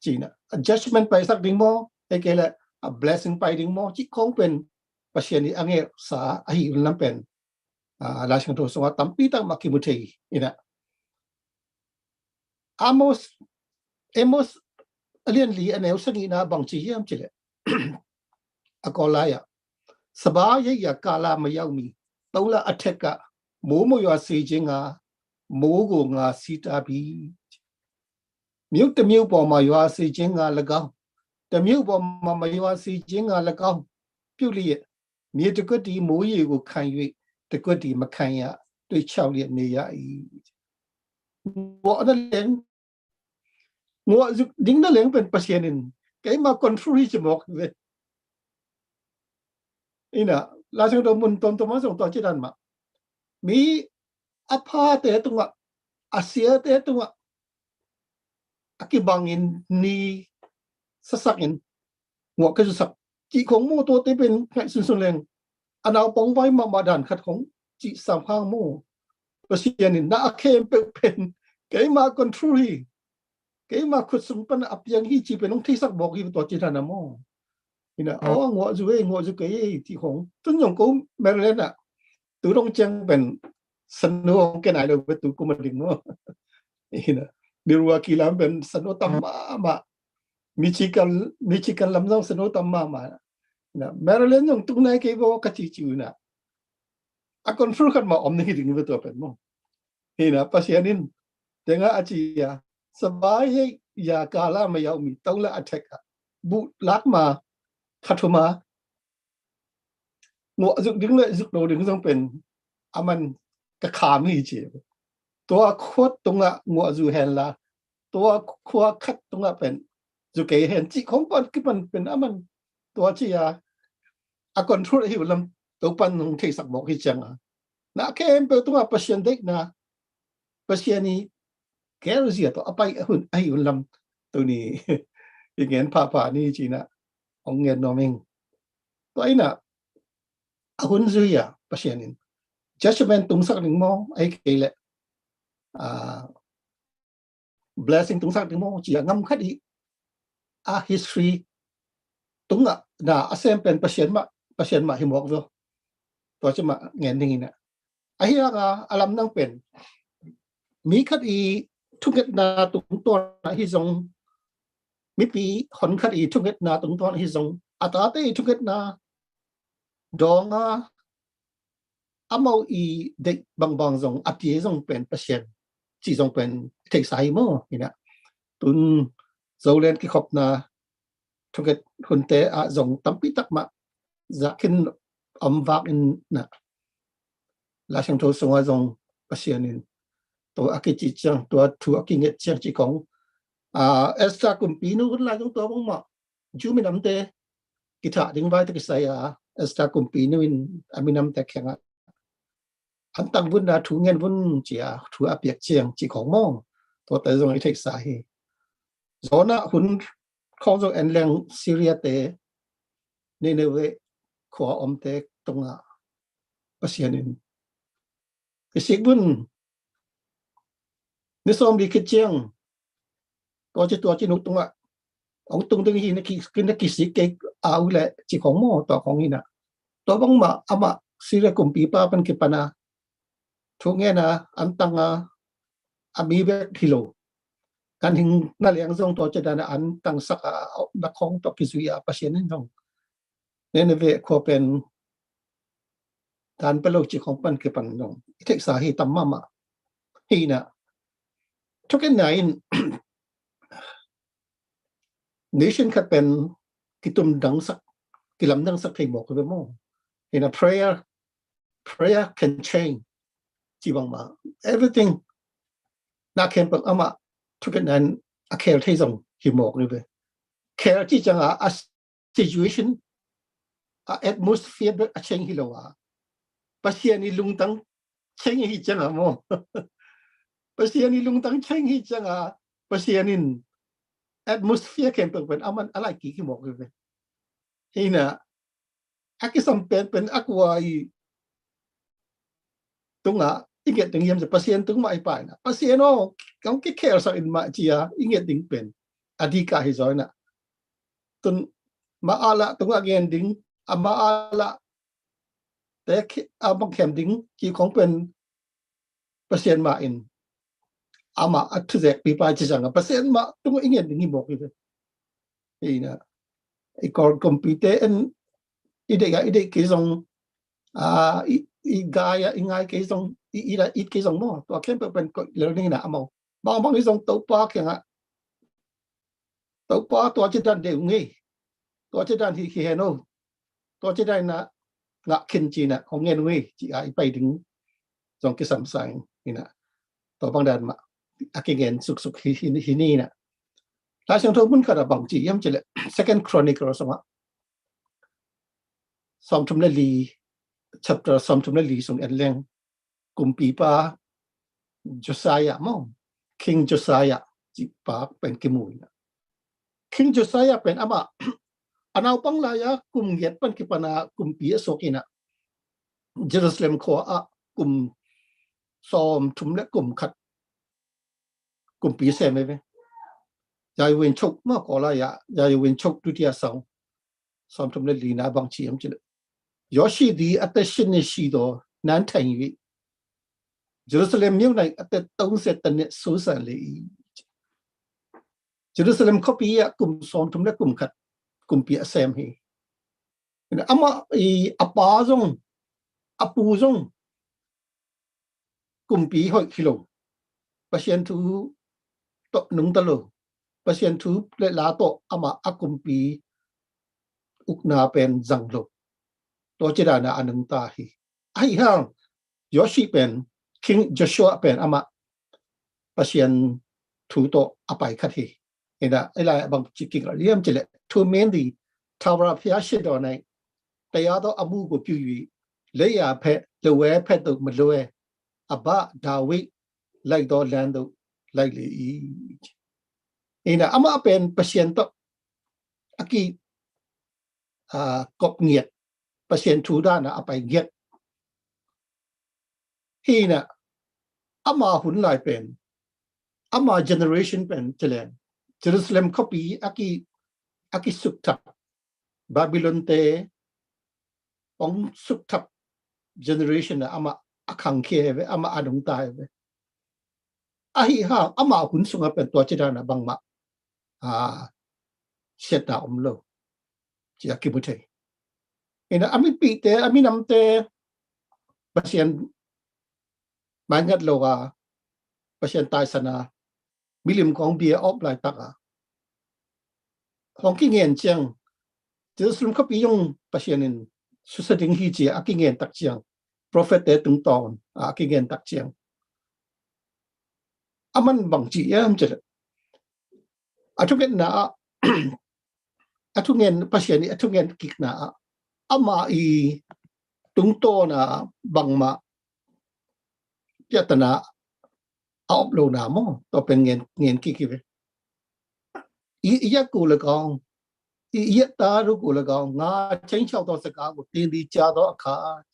ci na. A judgment paisak ding maw, ei kei le a blessing pai ding maw ci khong pen Pasian i a ngelhsa ahi un lam pen, ah, Lai Siangtho sungah tampi tak mah kimu thei hi na. Amos, Amos a lian li a neu sagihna bang ci hiam ci le, a Kawl lai ah, စပါးရိတ်ရာကာလမရောက်မှီ သုံးလအထက်က မိုးမရွာစေခြင်းငှာ မိုးကိုငါဆီးတားပြီ။ မြို့တစ်မြို့ပေါ်မှာရွာစေခြင်းငှာ ၎င်း၊ တစ်မြို့ပေါ်မှာမရွာစေခြင်းငှာ ၎င်း ပြုလျက်၊ မြေတစ်ကွက်သည်မိုးရေကိုခံ၍ တစ်ကွက်သည်မခံရ၊ သွေ့ခြောက်လျက်နေရ၏။ Nguah na leng, nguah zuk ding na leng pen Pasian in keima control hi ci mawk hi ve. Ina, Lai Siangtho mun tuamtuam ah zong tua ci dan mah. Mi a phate tungah, a siate tungah a kibangin ni sasakin nguah ka zusak cih khong maw, tuate pen ngaih sunsun leng a naupang vai mahmah dan khat khong cih sam hang maw? Pasian in na a khempeuh pen keima control hi, keima khut sung pan a piang hi cih pen hong theisak bawk hi tua ci dan a maw? Ina, aw, nguah zu ei, nguah zu kei ei cih khong. Tun zong ko Maryland ah tu dong ciang pen sanu hong ke nai lo ve, tu kum a ding maw? Ina, Milwaukee lam pen sanu tam mahmah. Michigan, Michigan lam zong sanu tam mahmah. Ina, Maryland zong tung nai kei bo ka ci ci ina. A control khat mah om na hi ding ve tua pen maw? Ina, Pasian in tenga a ci a, စပါးရိတ်ရာကာလမရောက်မှီ သုံးလအထက်က bu lak ma khat huma nguah zuk ding le zuk lo ding zong pen aman ka kham hi ci. tua khua tungah nguah zu hen la, tua khua khat tungah pen zu kei hen cih khong pan kipan pen a man tua ci a, a control ahi uh lam Topan hong theisak mawk hi ciang a, na khempeuh tungah Pasian deihna, Pasian i kel zia tawh a pai a hun ahi hun lam tuni i ngen phapha ni ci-in ah hong ngen nuam ing. Tua in ah a hun zui a Pasian in judgment tungsak ding maw, ahi kei leh ah, blessing tungsak ding maw ci a, ngam khat i a history tungah na a sem pen Pasian mah, Pasian mah hi mawk veh. Tua ci mah ngen ding in ah, ahi hang a, a lamdang pen mi khat i thungetna tungtawn ah hi zong, mipi hon khat i thungetna tungtawn ah hi zong, a tate i thungetna dawng a, amau i deih bangbang zong, a pia zong pen Pasian cih zong pen theihsa hi maw. Hi in ah tun Zoland kikhopna thunget hunte ah zong tampi tak mah zak khin om vak in ah, Lai Siangtho sungah zong Pasian in tua a kici ciang, tua thu a kinget ciang cih khong, ah, Esther kumpinu hun lai zong tua bangmah Jew minamte kithah ding vai tawh kisai a, Esther kumpinu in a minamte kiangah an tang vun a, thu ngen vun ci a, thu a piak ciang cih khong maw, tuate zong i theihsa hi. Jonah hun khong zong en leng Syria te, Nineveh khua omte tungah Pasian in kisik vun, ni sawmli khit ciang tua ci tua ci nu tungah hong tung ding hi, na ki, na kisik kei a uh leh cih khong maw, tua khong hi in ah. Tua bangmah amah Syria kumpipa pan kipan a thu ngen a, an tang a, a mi bek hi lo, ganhing na leng zong tua ci dan a an tangsak a, na khong tawh kizui a, Pasian in zong Nineveh khua pen dan pia lo cih khong pan kipan zong i theihsa hi tam mahmah. Hi in ah, thukhenna in nation khat pen kitum dangsak, kilam dangsak thei mawk hi ve maw. Hi in ah, prayer, prayer can change cih bangmah, everything, na khempeuh amah thukhenna in a khel thei zong hi mawk hi ve. Khel cih ciang a, a situation, a atmosphere bek a change hi lo a, Pasian i lungtang change hi ciang a maw. Pasian i lungtang change hi ciang a, Pasian in atmosphere khempeuh pen a man a lai kik hi mawk hi ve. Hi in ah, a kisam penpen a kua i tungah i nget ding hiam cih, Pasian tung mah i pai in ah, Pasian aw, kong kikhelsak in mah ci a i nget ding pen a dik a hi zaw in ah. Tun ma a lah tungah ngen ding, a ma a lah te a bang khem ding cih khong pen Pasian mah in amah a thuzekpipa ci ciang a, Pasian mah tungah i ngen ding hi mawk hi ve. Hi in ah, i Kawl kumpite en, i deih a i deih kei zong, a, i, i gai a i ngai kei zong, i, i, i it kei zong maw, tua khempeuh pen koih lel ding hi in ah, amau bangbang hi zong Topa kiangah, Topa tua ci dan deih ung ei, tua ci dan hi, hi hen o, tua ci dan in ah ngah khin ci in ah hong ngen ung ei ci a i pai ding zong kisam sa ing. Hi in ah, tua bang dan mah a kingen suksuk hi, hi, hi ni in ah. Lai Siangtho mun khat ah bang ci hiam cih leh Second Chronicle sungah, sawmthum le li, chapter sawmthum le li sung en leng, kumpipa Josiah maw, King Josiah cih pa pen kimu in ah, King Josiah pen amah a naupang lai a kum giat pan kipan a kumpi a suak in ah, Jerusalem khua ah kum sawmthum le kum khat kumpi sem hi ve. Jehoiachin maw, Kawl lai a Jehoiachin Dutiya sawng, sawmthum le li na bang ci hiam cih leh, ယောရှိသည်အသက်ရှစ်နှစ်ရှိသော် နန်းထိုင်၍ ယေရုရှလင်မြို့၌ အသက်သုံးဆယ်တစ်နှစ်စိုးစံလေ၏. Jerusalem khuapi ah kum sawmthum le kum khat kumpi a sem hi. Amah i a pa zong, a pu zong kumpi hoih hi lo. Pasian thu tawh nungta lo. Pasian thu le la tawh amah a kumpi ukna pen zang lo. Tua ci dan a a nungta hi. Ahi hang, Yoshi pen, King Joshua pen amah Pasian thu tawh a pai khat hi. Ina, ei lai bang ci kik liam ci le, thu men di, thawra phia she do nai, taya do amu ko piu yui, le ya phe, le we phe do ma le, aba David, lai do lan do, lai le i. Ina, ama pen Pasian tawh a ki, a, kop ngiat, Pasian thu dan a a pai ngiat. Hi na, ama hun lai pen, ama generation pen, ci leng, Jerusalem khuapi a ki, a ki sukthap, Babylon te, ong sukthap generation a ama a khangkhia ve, ama a nungta ve. Ahi hang, ama hun sunga pen tua ci dan a bangmah, a, siatna om lo, ci a kimu thei. Ina, a mipihte, a minamte, Pasian maingat lo a, Pasian taisan a, milim kong bia op laitak a, hong kingen ciang, Jerusalem khuapi zong Pasian in susia ding hi ci a kingen tak ciang, prophet te tungtawn a kingen tak ciang, aman bang ci hiam ci le, a thungetna ah, a thungen, Pasian i a thungen kikna ah, ama i tungtawn a bangmah piatana a op lo na maw, tua pen ngen, ngen kik hi ve. 以一個來講, 以一打六個來講, 我清楚到這個，我定力加到卡。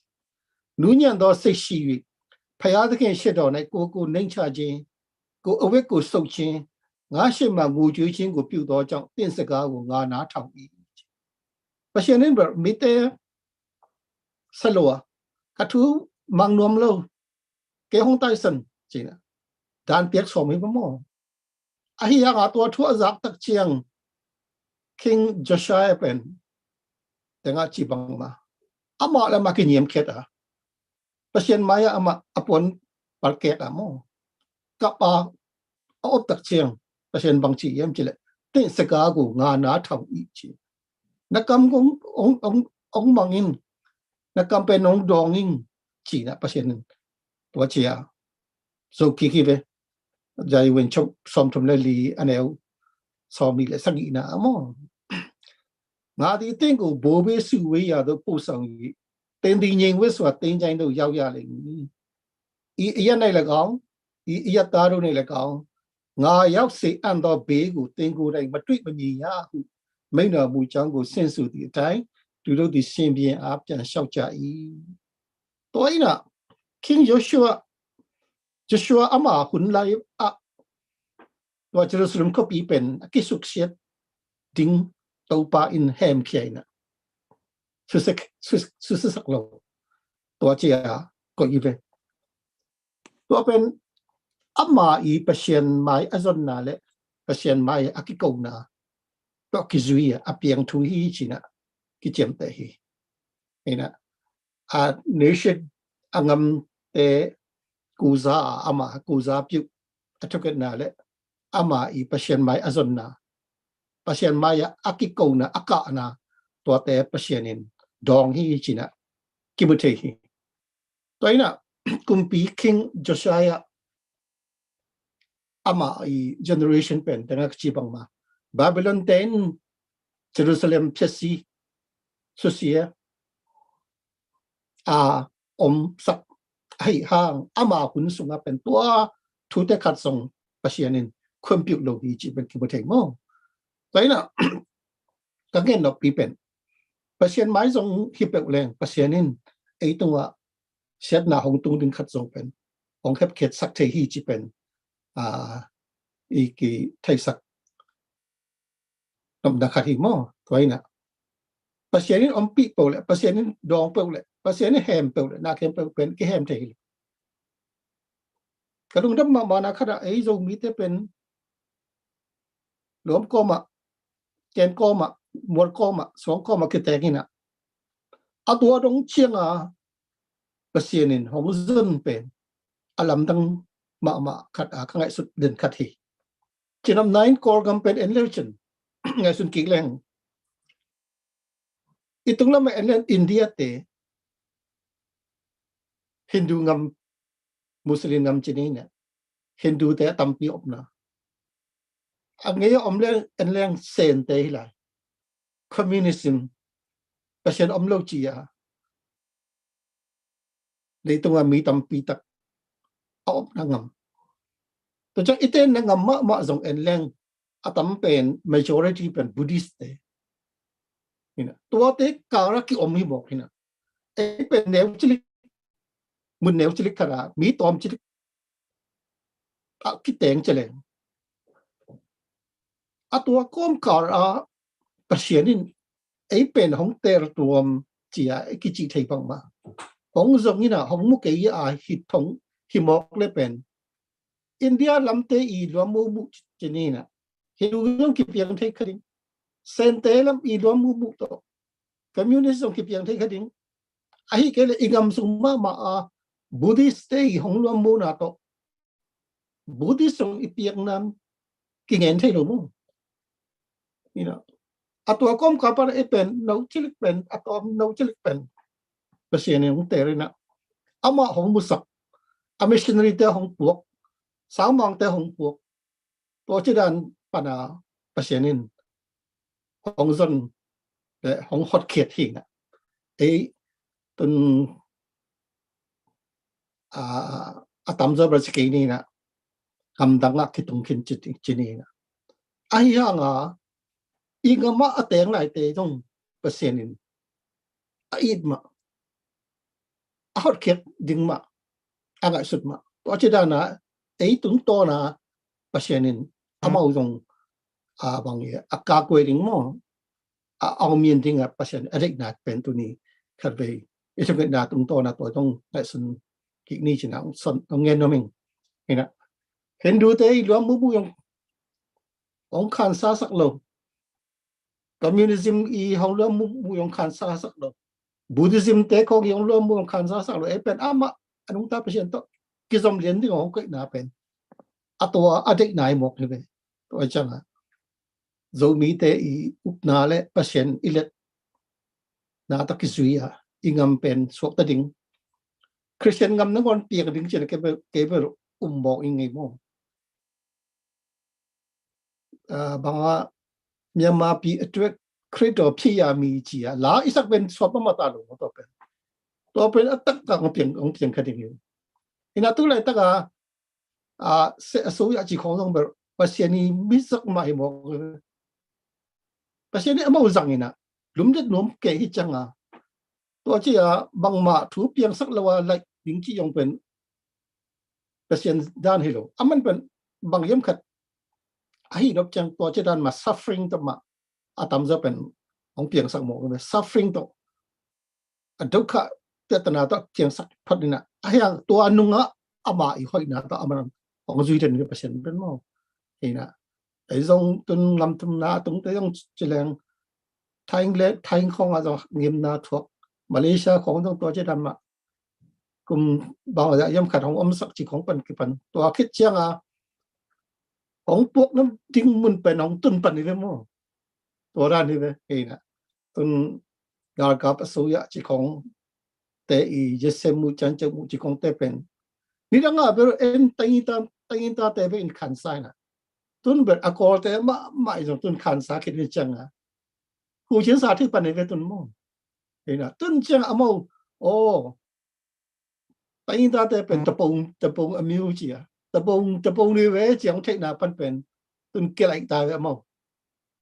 လူညံတော့စိတ်ရှိ၍ ဖယားသခင်ရှေ့တော်၌ကိုယ်ကိုနှိမ်ချခြင်း, ကိုယ်အဝတ်ကိုဆုတ်ခြင်း, ငါရှေ့မှာငိုကြွေးခြင်းကိုပြုသောကြောင့် သင့်စကားကိုငါနားထောင်၏. Pasian in bel mite saloa, ka thu mang nuam lo, kei hong taisan, ci na, dan piak sawm hi ba maw. Ahi hanga tua thu a zak tak ciang King Josiah pen, tengah ci bangma, amah le amah kiniam khiat a, Pasian mai-ah amah a puan palkek a maw, kap a, a op tak ciang Pasian bang ci hiam ci le, သင့်စကားကိုငါနားထောင်၏, ci. Na kam hong, hong, hong, hong mang in, na kam pen hong dawng in, ci na Pasian in tua ci a, zo kik hi ve. Zai wen chok sawm thum le li a neu sawm nih le sagihna a maw. ငါသည်သင့်ကို ဘိုးဘေးစုဝေးရာသို့ပို့ဆောင်၍ သင်သည်ငြိမ်ဝပ်စွာသင်္ချိုင်းသို့ရောက်ရလိမ့်မည်. ဤအရပ်၌၎င်း, ဤအရပ်သားတို့၌၎င်း, ငါရောက်စေအံ့သောဘေးကိုသင်ကိုယ်တိုင်မတွေ့မမြင်ရဟု မိန့်တော်မူကြောင်းကိုဆင့်ဆိုသည်အတိုင်း သူတို့သည်ရှင်ဘုရင်အားပြန်လျှောက်ကြ၏. Tua in ah, King Joshua, Joshua ama hun lai ah, tua Jerusalem khuapi pen a kisuksiat ding Topa in hemkhia in ah, susia, su, susiasak lo, tua ci a koih hi ve. Tua pen ama i Pasian mai a zonna le Pasian mai a kikona tawh kizui a, a piang thu hi ci na kiciamteh hi. Hi na, a nation, a ngamte kuza a, ama kuza piuh a thuketna le ama i Pasian mai a zonna, Pasian mai a, a kikona, a kahna, tuate Pasian in dawng hi ci na kimu thei hi. Tua in ah, kumpi King Josiah ama i generation pen tengah ka ci bangma, Babylon te in Jerusalem phiatsi, susia a omsak ahi hang, ama hun sungah pen tua thute khat zong Pasian in khuampiuh lo hi ci pen kimu thei maw. Tua in ah, ka ngen noppi pen, Pasian mai zong hi peuh leng, Pasian in ei tungah siatna hong tung ding khat zong pen hong hepkhiatsak thei hi ci pen, a, i kitheisak nopna khat hi maw. Tua in ah, Pasian in ompih peuh le, Pasian in dawng peuh le, Pasian in hem peuh le, na khem peuh pen kihem thei hi. Ka lungdam mahmahna khat ah, ei Zomite pen lawm kawmah, ken kawmah, mual kawmah, suang kawmah kiteng in ah, a tua dong ciang a Pasian in hong zon pen a lamdang mahmah khat a, ka ngaihsut den khat hi. Cinam nain Kawlgam pen en leu cin, ngaihsun kik leng, i tunglam en leng India te, Hindu ngam, Muslim ngam ci ni ne, Hindu te a tampi omna. A ngei a om leng en leng Sente hi lai. Communism, Pasian om lo ci a leitunga mi tampi tak a omna ngam. Tua ciang i tenna ngam mahmah zong en leng a tam pen majority pen Buddhist te. Hi na, tuate kara ki om hi mawk hi na. Ei pen neu cilik, mun neu cilik kara mi tawm cilik a kiteng ci leng, a tua kawmkal a Pasian in ei pen hong tel tuam ci a i kici thei bangmah hong zong hi na, hong mu kei a hi thong hi mawk le pen India lamte i luamu mu ci ni na, Hindu zong kipiang thei kha ding, Sente lam i luamu mu tawh Communist zong kipiang thei kha ding. Ahi kei le i ngam sung mahmah a Buddhist te i hong luammuna tawh Buddhist zong i piaknan kingen thei lo mu. Hi na, a tua kawmkal pan a i pen no cilik pen, a tawm no cilik pen Pasian in hong tel hi na, amah hong musak, a missionary te hong puak, saumang te hong puak, tua ci dan pana Pasian in hong zon le hong hotkhiat hi na. Ei tun a, a tamzaw bel ci kei ni na, gamdang a kitung khin ci, ci ni na. Ahi hanga i ngam a a teng laite zong Pasian in a it mah, a hotkhiat ding mah, a ngaihsut mah. Tua ci dana ei tungtawna Pasian in amau zong a bang a kakuai ding maw, a aumien ding a Pasian a deihna pen tuni khatvei i thungetna tungtawna tua zong ngaihsun kik ni cina hong ngen nuam ing. Hi na, Hindu te i luam mumu zong hong khansa sak lo. Communism i hong luam mumu zong khansa sak lo. Buddhism te khong i hong luam mumu zong khansa sak lo. Ei pen amah a nungta Pasian tawh kizom lian ding hong koihna pen a tua a deihna hi mawk hi ve. Tua cianga Zomite i upna le Pasian i letna tawh kizui a i ngam pen suakta ding, Khristian ngam nangawn piak ding cina kei bel um mawk i ngei maw? Banga Myanmar pi a tuek Khristo phiya mi cia la i sak pen suak mama ta lo tua pen, tua pen a tak ka hong piang, hong piang kha ding hi. Hi na, tu laitak a a seh a so ya ci khong zong bel Pasian i mi sak mah hi mawk. Pasian i amau zang hi na, lumlet nuam kei hi cianga tua cia bangmah thu piangsak lo a laih ding ci zong pen Pasian dan hi lo. Aman pen bang hiam khat ahi nop ciang tua cia dan mah suffering tawh mah a tamzaw pen hong piangsak mawk. Suffering tawh a dokhah piatana tawh kiangsak phot hi na, a hiang tua nungah ama i hoihna tawh aman hong zui den hi Pasian pen maw. Hi na, ei zong tun lamthumna a tungte zong ci leng, Thailand, Thai khong a zong ngimna thuak, Malaysia khong zong tua ci dan mah kum bang a hiam khat hong omsak ci khong pan kipan tua khit cianga hong puak nam ding mun pen hong tun pan hi ve maw. Tua dan hi ve. Hi na, tun galkap a so ya ci khong te i yesem mu cian cian mu ci khong te pen nidang a bel en tanginta, tanginta te bel in khansa hi na. Tun bel a Kawlte mahmah i zong tun khansa khit hi cianga hu cian sa thei pan hi ve tun maw. Hi na, tun ciang amau aw tanginta te pen tapong, tapong a miu cia, tapong, tapong ni ve ciang theihna pan pen tun kilaih ta ve amau.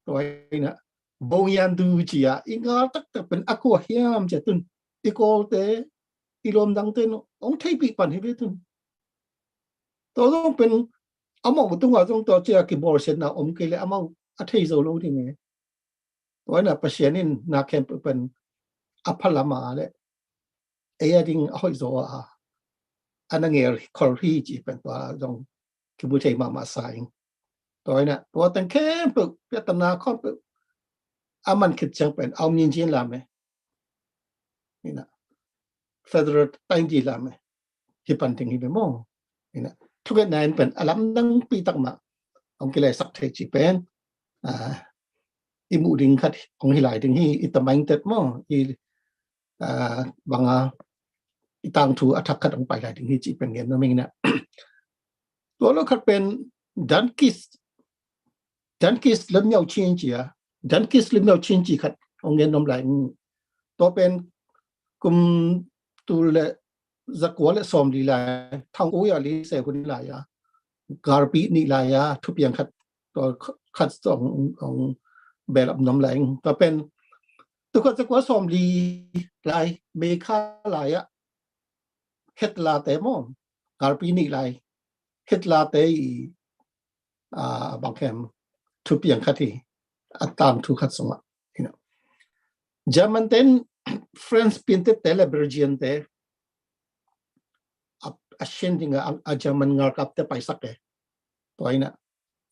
Tua hi na, bong yan du cia i ngal taktak pen a kua hiam cia tun i Kawlte i lawm dangte no hong theipih pan hi ve tun. Tua zong pen amau tunga zong tua cia kibawlsiatna om kei le amau a thei zo lo ding e. Tua hi na, Pasian in na khempeuh pen a phalama le ei a ding a hoih zaw a a na ngel khol hi ci pen tua zong kimu thei mahmah sa ing. Tua hi na, tua teng khempeuh piatana khawmpeuh a man khit ciang pen a om nyin cin lam e. Hi na, federal time di lam e. Hi pan ding hi ve maw. Hi na, thungetna in pen a lamdang pi tak mah hong kilaisak thei ci pen i muh ding khat hong hi lai ding hi. I tamaing tet maw, i banga i tangthu a thak khat hong pai lai ding hi ci pen ngen nuam ing. Hi na, Tua lo khat pen Dunkirk, Dunkirk le Myaochin ci a, Dunkirk le Myaochin ci khat hong gen nuam lai. Tua pen kum tul le zakua le sawmli lai, thang ui a li se hun lai a, galpi nih lai a thupiang khat, tua khat hong, hong belap nuam lai. Tua pen tul khat zakua sawmli lai, May kha lai a, Hitler te maw, galpi nih lai, Hitler te i, a, bang hiam, thupiang khat hi, a tangthu khat sungah. German ten French piantet te le Belgian te a, a sian ding a, a German ngalkap te paisak e. Tua ina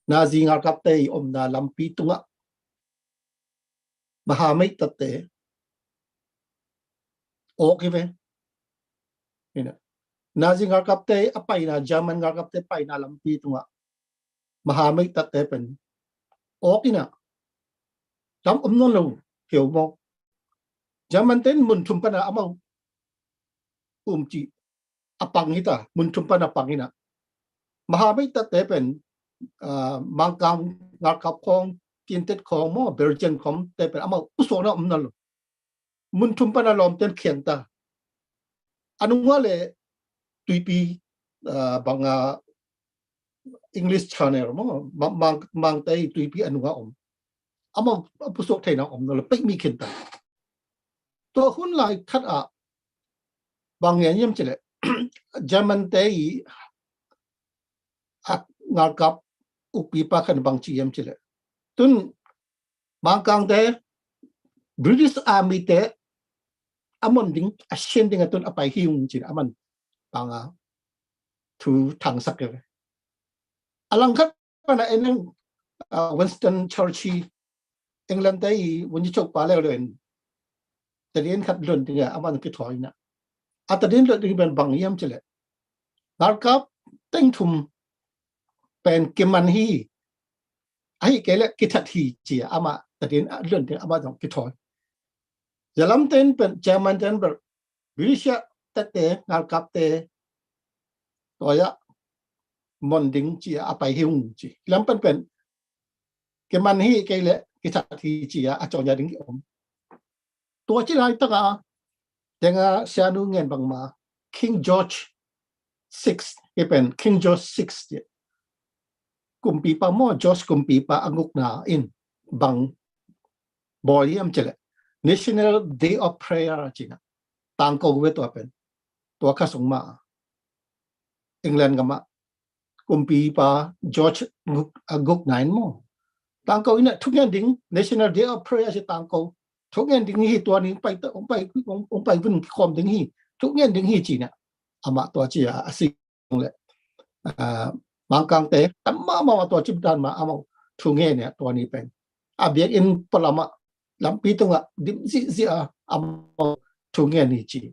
Nazi ngalkap te i omna lampi tungah mahamei tate awk hi ve. Ina Nazi ngalkap te a paina, German ngalkap te paina lampi tungah mahamei tate pen awk ina, lam om nawn lo, hiau maw. German ten mun thum pana amau um ci a pang hita, mun thum pana pang ina. Mahamei tate pen, a, Mangkang ngalkap khawng, piantet khawng maw, Belgian khawng te pen amau pusuakna om nawn lo. Mun thum pana lawmten khianta. A nunga le tuipi, a, banga English Channel maw, Mang, Mang, Mangte i tuipi a nunga om. Amau pusuak theina om nawn lo, peih mi khianta. Tua hun lai khat ah bang ngen hiam cileh, German te i a ngalkap ukpipa khan bang ci hiam cileh, tun Mangkang te, British Army te a mon ding, a sian ding a tun a pai hi ung cin a man panga thu thangsak keve. A langkhat pana en, a, Winston Churchill, England te i vunci chokpa leuleu in tadin khat luan ding a man kithawi ina. A tadin luan ding pen bang hiam cileh, ngalkap teng thum pen kiman hi, ahi kei le kithat hi ci a ama tadin a luan ding ama zong kithawi. Zalam ten pen German ten ber British a tete ngalkap te tua ya mon ding ci a pai hi ung ci. Lam pen pen kiman hi kei le kithat hi ci a a cawnya ding hi om. Tua ci lai tanga denga sianu ngen bangma King George six, hi pen King George six ci. Kumpipa maw, George kumpipa a ngukna in bang bawl hiam cileh, National Day of Prayer cina tangko ve tua pen. Tua kha sung ma England gama kumpipa George guk, a gukna in maw, tangko ina thungen ding, National Day of Prayer ci tangko. Thungen ding hi tua ni pai, ong pai, ong pai vun kikhawm ding hi. Thungen ding hi cina. Ama tua ci a, a si le, a, Mangkang te tam mama tua cip dan ma amau thungen nia tua ni pen. A biak in palama lampi tunga dim zihzih a amau thungen ni ci.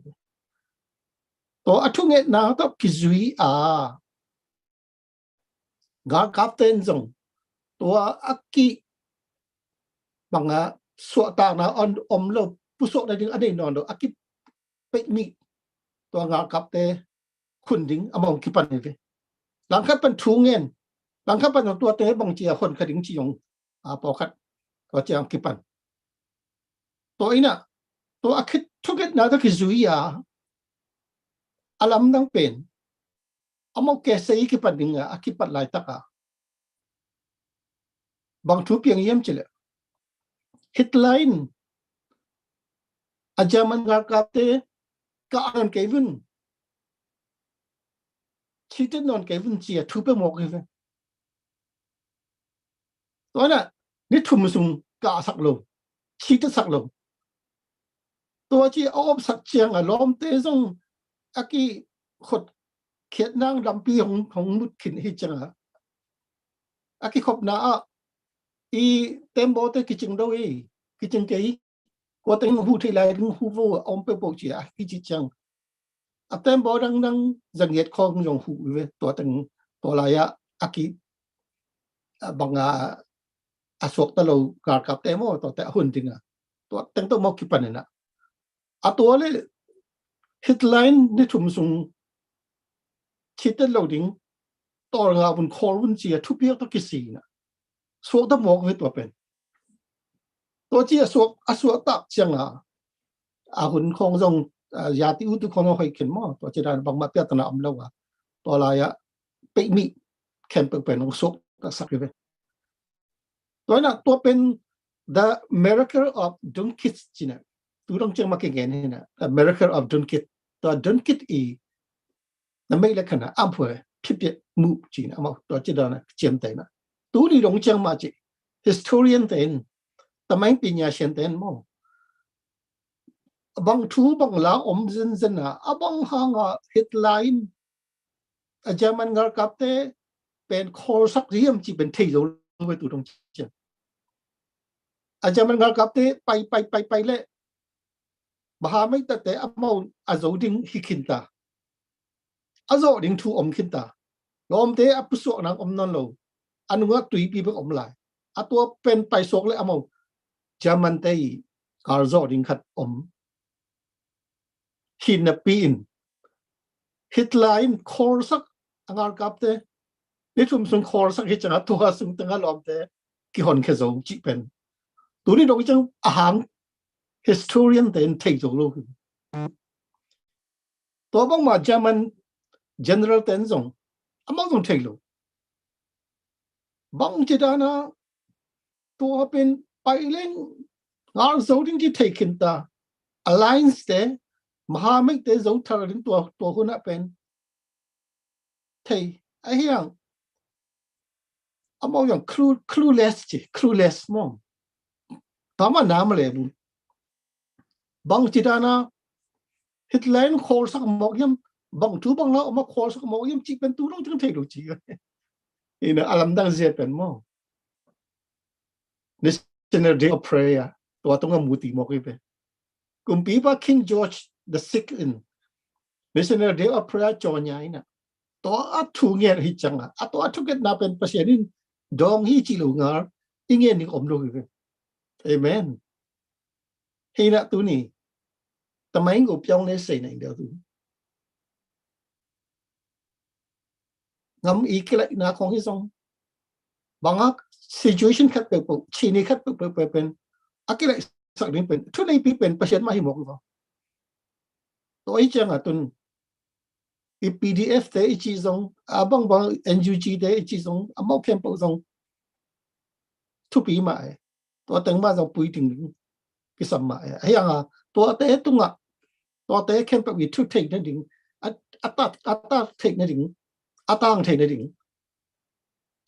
Tua a thungetna tawh kizui a galkap ten zong tua a ki banga suahtakna om lo, pusuakna ding a nei nawn lo, a ki peih mi tua ngalkap te khun ding amau kipan hi ve. Langkhat pan thungen, langkhat pan tuate bang cia hon kha ding ci zong a pawlkhat tua ciang kipan. Tua ina tua a khit thungetna tawh kizui a a lamdang pen amau kesei kipan ding a a kipat laitaka bang thu piang hiam cileh, Hitler in a German ngalkapte kah nawn kei vun, citet nawn kei vun cia thu pe mawk hi ve. Tua na ni thum sung kah sak lo, citet sak lo. Tua ci a om sak ciang a lawmte zong a ki khot khiat nang lampi hong, hong mut khin hi ciang a, a kikhopna ah i tembaw te kicing do hi, kicing kei, kua teng hu thei lai ding hu vo a om peuhpeuh ci a hi ci ciang a tembaw dangdang zangiat khawng zong hu i ve, tua teng tua lai ah a ki a banga a suakta lo galkapte maw, tuate a hun dinga tua teng tawh maw kipan ina. A tua le Hitler in ni thum sung citet lo ding, tawlnga vun khawl vun ci a thupiak tawh kisi na suakta mawk ve tua pen. Tua ci a suak a suaktak cianga a hun khawng zong, a, yati utu khawng zong hoih khin maw, tua ci dan bangmah piatana om lo a, tua lai-ah peih mi khempeuh pen hong suakta sak hi ve. Tua ina tua pen The Miracle of Dunkirk cina, tu dong ciang ma kingen hina, The Miracle of Dunkirk. Tua Dunkirk i na mei le khana am phue phipia mu cina amau tua ci dana ciam te na. Tuni dong ciang ma ci historian ten, tamai pinya sian ten maw, bang thu bang la om zenzen a, a bang hanga Hitler in a German ngalkapte pen khawlsak hiam ci pen thei zo lo ve tu dong ciang. A German ngalkapte pai pai pai pai le maha mei tate amau a zo ding hi khin ta, a zawh ding thu om khin ta. Lawmte a pusuak nang om nawn lo, a nungah tuipi bek om lai. A tua pen paisuak le amau German te i kal zawh ding khat om. Hi napi in Hitler in khawlsak a ngalkapte ni thum sung khawlsak hi cianga tua sung tengah lawmte kihon khe zo cih pen tuni dong ciang a hang historian te in thei zo lo hi. Tua bangma German general ten zong amau zong thei lo. Bang ci dana tua pen pai leng ngal zo ding ci thei khin ta. Alliance te maha mei te zo thar ding tua tua hunah pen thei a hiang. Amau yang clue, clueless ci, clueless maw. Tama nama le bu. Bang ci dana Hitler in khawlsak mawk hiam, bang thu bang la oma khawlsak mawk hiam ci pen tu dong ciang thei lo ci. Ina a lamdang zia pen maw, National Day of Prayer tua tunga muti mawk hi pen. Kumpipa King George the Sixth in National Day of Prayer cawnya ina tua a thu ngen hi cianga a tua a thungetna pen Pasian in dawng hi ci lo ngal i ngen ding om lo hi ve. Amen. Hina tuni tamai ngo piong ne sei na ing deu tu ngam i kilaihna khong hi zong banga situation khat peuhpeuh chini khat peuhpeuh pen a kilaihsak ding pen thuneipi pen Pasian mah hi mawk lo. Tua hi cianga tun i P D F te i ci zong a bangbang N U G te i ci zong a mawk khempeuh zong thupi mah e. Tua teng mah zong pui ding ding kisam mah e. A hianga tuate tungah tuate khempeuh i thu theih nading a, a tak a tak theih nading a tang theih nading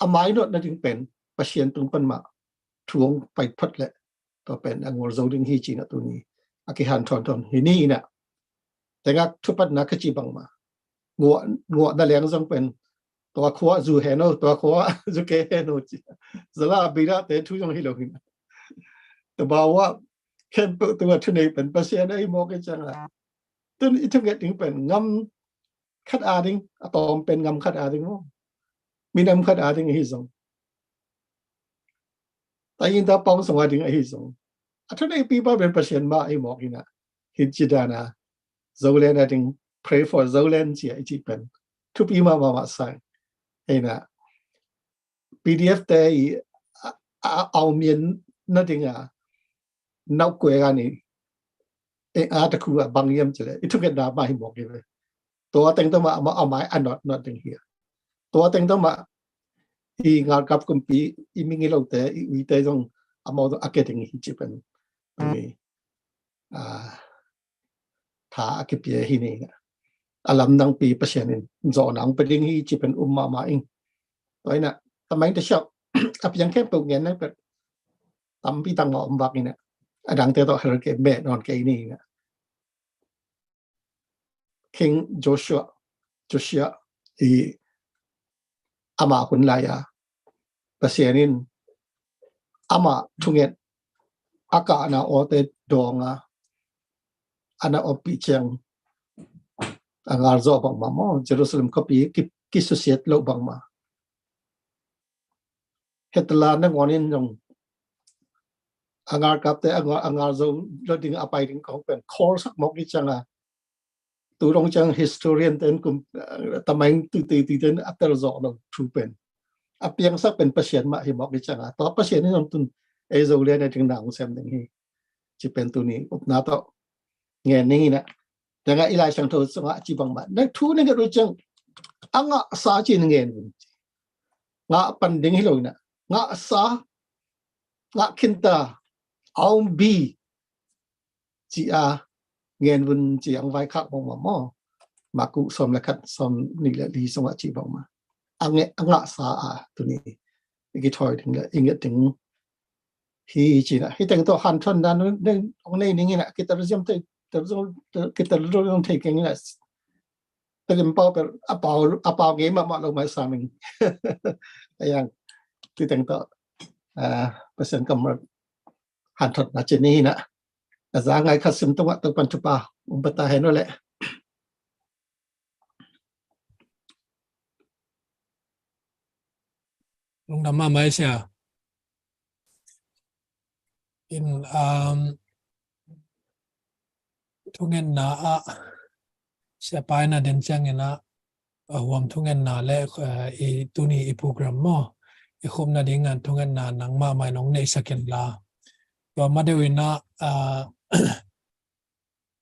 a mainawt nading pen Pasian tung pan mah thu hong pai phot le tua pen a ngol zo ding hi cina tuni a kihan thawn thawn hi ni ina. Tengak thupatna ka ci bangma nguah na leng zong pen tua khua zu heno tua khua zu ke heno ci. Zala bira te thu zong hi lo hina. Tabawa khempeuh tua thunei pen Pasian a hi mawk i cianga tun i thunget ding pen ngam khat a ding a tawm pen ngam khat a ding maw? Minam khat a ding ahi zong tayin ta pawng song a ding ahi zong a thunei pipa pen Pasian mah ahi mawk ina. Hin ci dana Zolen a ding pray for Zolen cia i ci pen thupi mah mah mah sang. Eina P D F te i a, a, a, au mian na ding a nau kue gani e a ta khu a bang yam ci le i thungetna mah hi mawk hi ve. Tua teng tawh mah a mai a not not ding hi a. Tua teng tawh mah i ngalkap kumpi i mingi lote i uite zong a mau a ke ding hi ci pen. Ni a tha a kipia hi ni a lamdang pi Pasian in zawh nang pe ding hi ci pen um mahmah ing. Tua ina tamai ta siau a piang khempeuh ngen nang pet tampi tang ma om bak ina a dangte tawh her ke meh nawn ke ni ina. King Joshua, Joshua i ama hun lai a Pasian in ama thunget a kahna awte dawnga ana ompih ciang a ngalzawh bangma maw Jerusalem khuapi ki, kisusiat loh bangma. Hetala nangawn in zong a ngalkapte a ngal, a ngalzo lo ding a pai ding kong pen khawlsak mawk i cianga Tu dong ciang historian ten kum, ah, tameng tu tu tu ten a tel zawh lo thu pen, a piangsak pen Pasian mah hi mawk i ciang a, tua Pasian in zong tun ei Zo lian a ding na hong sem ding hi. Ci pen tuni upna tawh ngen ning ina. Tengah i Lai Siangtho sungah ci bangmah na thu na nget uh ciang, a ngahsa ci na ngen un ci. Ngah pan ding hi lo ina. Ngahsa, ngah khinta, aum bi ci a ngen vun ci ang vai khak bangmah maw. Maku sawm le khat, sawm nih le li sungah ci bangmah. A ngah, a ngahsa a tuni i kithawi ding le i nget ding hi ci na. Hi teng tawh hanthawn dan ong nei ning ina, kitel ziam thei, kitel ziam thei keng ina. Talim pau per a pau, a pau ngei mahmah lo mai sa ning. A yang, hi teng tawh, ah, Pasian kammal hanthawn na ci ni ina. A za ngai khat sim tungah Topan thupha ong pia ta hen uh leh. Lungdam mahmah ei sia. In, um, thungetna ah, Sia Pai na den ciangin ah, a huam thungetna le, eh, i tuni i program maw, i khupna ding a thungetna nangmah mah in ong neihsak in la. Tua ma deuh in ah, ah,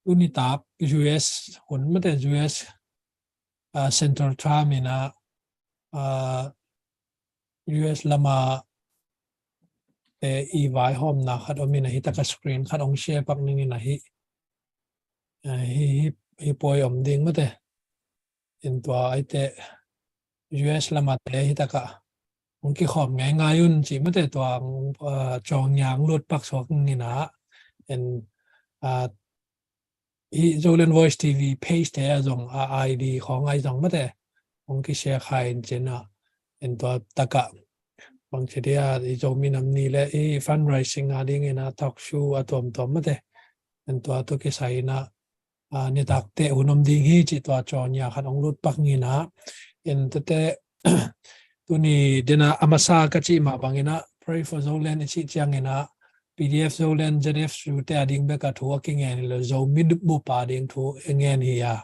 tuni tak U S hun mate, U S, ah, Central Time in ah, ah, U S lam a te i vaihawmna khat om in ah, hi tak a screen khat ong share pak ning in ah hi, ah, hi, hi, hi pawi om ding mate. In tua ai te U S lam a te hi tak a ong kikhawm ngeingai un ci mate, tua, ah, Cawngnya ong lut pak suak ning in ah. In, ah, hi Zoland Voice T V page te ah zong a I D khawng ai zong mate ong kishare kha in ci in ah, in tua tak ah bangci dia i Zomi Nam Ni le i fundraising a ding in ah talk show a tuamtuam mate, in tua tawh kisai in ah, ah, nitak teh hun om ding hi ci tua Cawngnya khat ong lut pak ning in ah. In tete tuni den a a masa ka cih mah bang in ah, Pray for Zoland i cih ciangin ah, P D F Zoland, Z F U te a ding bek a thu a kingen hi lo, Zomi bup a ding thu a ngen hi a.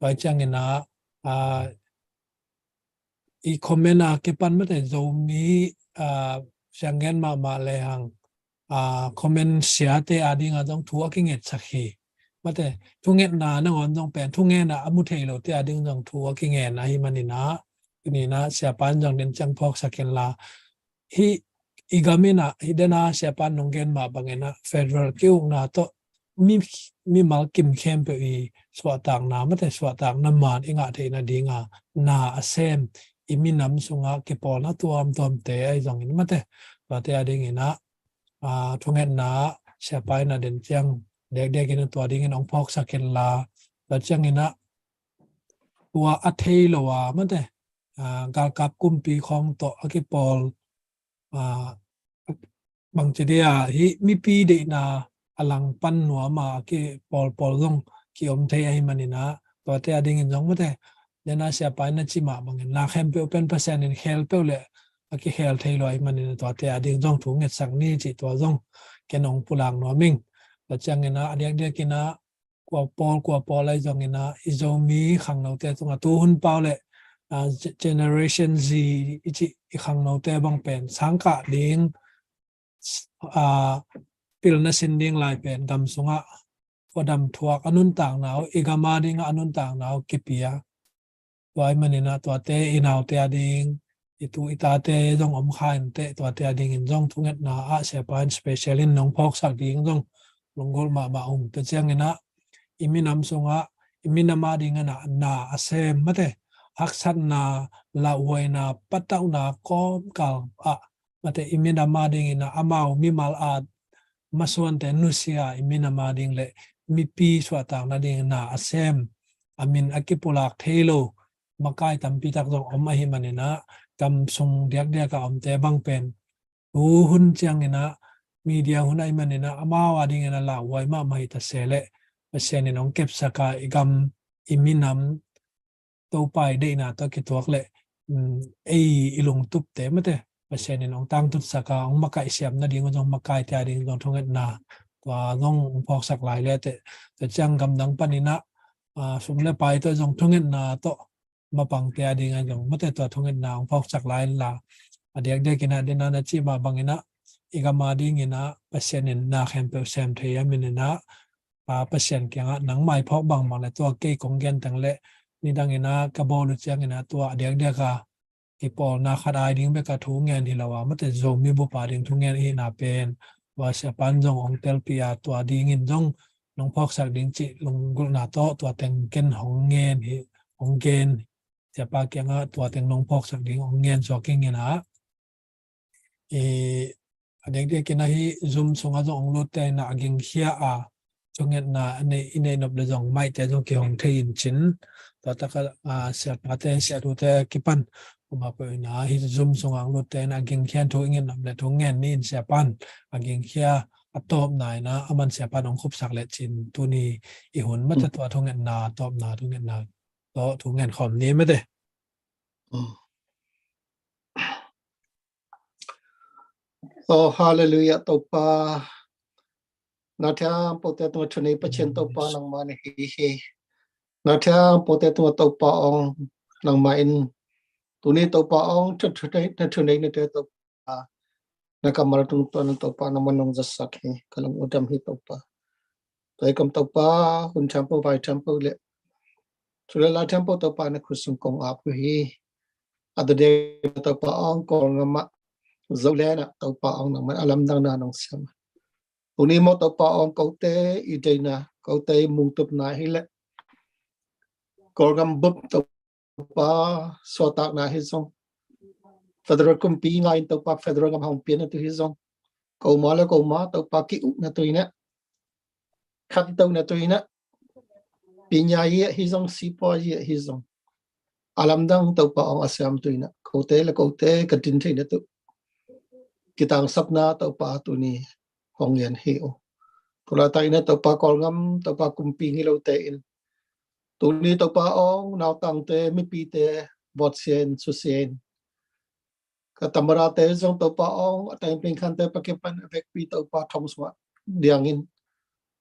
Tua ciangin ah, ah, i comment a kipan mate Zomi, ah, siang gen mahmah le hang, ah, comment sia te a ding a zong thu a kingetsak hi. Mate, thungetna nangawn zong pen, thungetna a mu thei lo te a ding zong thu a kingen ahi man in ah, tuni in ah Sia Pai in zong den ciang phawksak in la. Hi i gam in ah, hi den a Sia Pai in ong gen mah bang in ah, federal ki-ukna tawh mi, mimal kim khempeuh i suahtakna mate, suahtakna man i ngah theihna ding a na a sem, i minam sungah kipawlna tuamtuam te ai zong in mate, tuate a ding in ah, ah, thungetna Sia Pai in a den ciang dekdek in ah tua ding in ong phawksak in la. Tua ciangin ah tua a thei lo a mate, ah, galkap kumpi khawng tawh a kipawl, ah, bangci dia hi mipi deihna a langpan nuam a kipawlpawl zong ki-om thei ahi man in ah, tuate a ding in zong mate, den a Sia Pai in a cih mah bang in la khempeuh pen Pasian in khel peuh le a kikhel thei lo ahi man in ah, tuate a ding zong thu ngetsak ni ci tua zong ken ong pulak nuam ing. Tua ciangin ah a diakdiak in ah kua pawl, kua pawl ai zong in ah, i Zomi khangnote tungah tu hun pau le, ah, ge-, Generation Z i cih i khangnote bang pen sang kah ding, ah, pilna sin ding lai pen gam sungah kua dam thuak a nuntakna uh, i gam a ding a nuntakna uh kipia. Tua ahi man in ah tuate i naute a ding, i tu i tate zong om kha in teh, tuate a ding in zong thungetna ah Sia Pai in special in ong phawksak ding zong lunggulh mahmah ung. Tua ciangin ah i minam sungah, i minam a ding in ah na a sem mate, haksatna, lauhuaina, patauhna kawmkal ah mate, i minam a ding in ah amau mimal a masuante nusia, i minam a ding le mipi suahtakna ding na a sem, a min a kipulak thei lo makai tampi tak zong om ahi man in ah, gam sung diakdiak a omte bang pen tu hun ciangin ah media hun ahi man in ah, amau a ding in ah lauhuai mahmah hi ta se leh, Pasian in ong kepsak a, i gam, i minam, Topa i deihna tawh kituak le, um, ei i lungtupte mate, Pasian in ong tangtutsak a, ong makaih siam nading uh zong, makaite a ding zong thungetna tua zong ong phawksak lai le teh. Tua ciang gamdang pan in ah, sum le pai tawh zong thungetna tawh mapangte a dingah zong mate tua thungetna hong phawksak lai inla, a diakdiakinah dena na cih mah banginah i gam a dinginah Pasian in na khempeuh sem thei a mininah Pa Pasian kiangah nangmah i phawk bangbang le tua kei kong genteng le nidanginah ka bawl uh cianginah tua a diakdiaka i pawlna khat ai ding beka thu ngen hi lo a mate Zomi bupa ding thu ngen ihina pen tua siapan zong hong telpih a tua dingin zong nong phawksak ding cih lunggulhna tawh tua teng ken hong ngen hi, hong gen siapa kiangah tua teng nong phawksak ding hong ngen suak inginah i a diakdiakinah hi Zoom sungah zong hong lutte inah a gingkhia a thungetna i neih nop le zong maihte zong kihong thei in cin tua takah siapate siatute kipan kumapeuh inah hi Zoom sungah hong lutte inah a gingkhia thu i ngen nop le thu ngen ni in siapan a gingkhia a tawpna inah a man siapan hong khupsak le cin tuni i hun mate tua thungetna tawpna thungetna tawh thu ngen khawm ni mate. Oh, halleluiah, Topa. Na thiang pote tungah thunei Pathian Topa nangmah na hi hi. Na thiang pote tungah Topa ong nangmah in tuni Topa ong na thunei nate Topa na kammal tung tuan Topa nangmah nong zasak hi. Ka lung udam hi Topa. Tua i kam Topa hun thiampo vai thiampo le thu le la thiampo Topa na khut sung kong ap uh hi. A dade Topa ong Kawlngam ah Zoland ah Topa ong nangmah a lamdangna nong siam. Tuni maw Topa ong kote i deina kote i mungtupna hi le Kawlngam bup Topa suahtakna hi zong federal kumpi ngai in Topa federal ngam hong pian na tu hi zong koma le koma Topa ki-ukna tu inah khat i tona tu inah pinya i ah hi zong sipa i ah hi zong a lamdang Topa ong a siam tu inah kote le kote ka din theina tu kitangsapna Topa tuni hong ngen hi uh. Tulata inah Topa Kawlngam Topa kumpi ngilote in tuni Topa ong nautangte mipite vawtsian susian ka tamarate zong Topa ong a tengping khante pakipan a vekpi Topa thong sungah diangin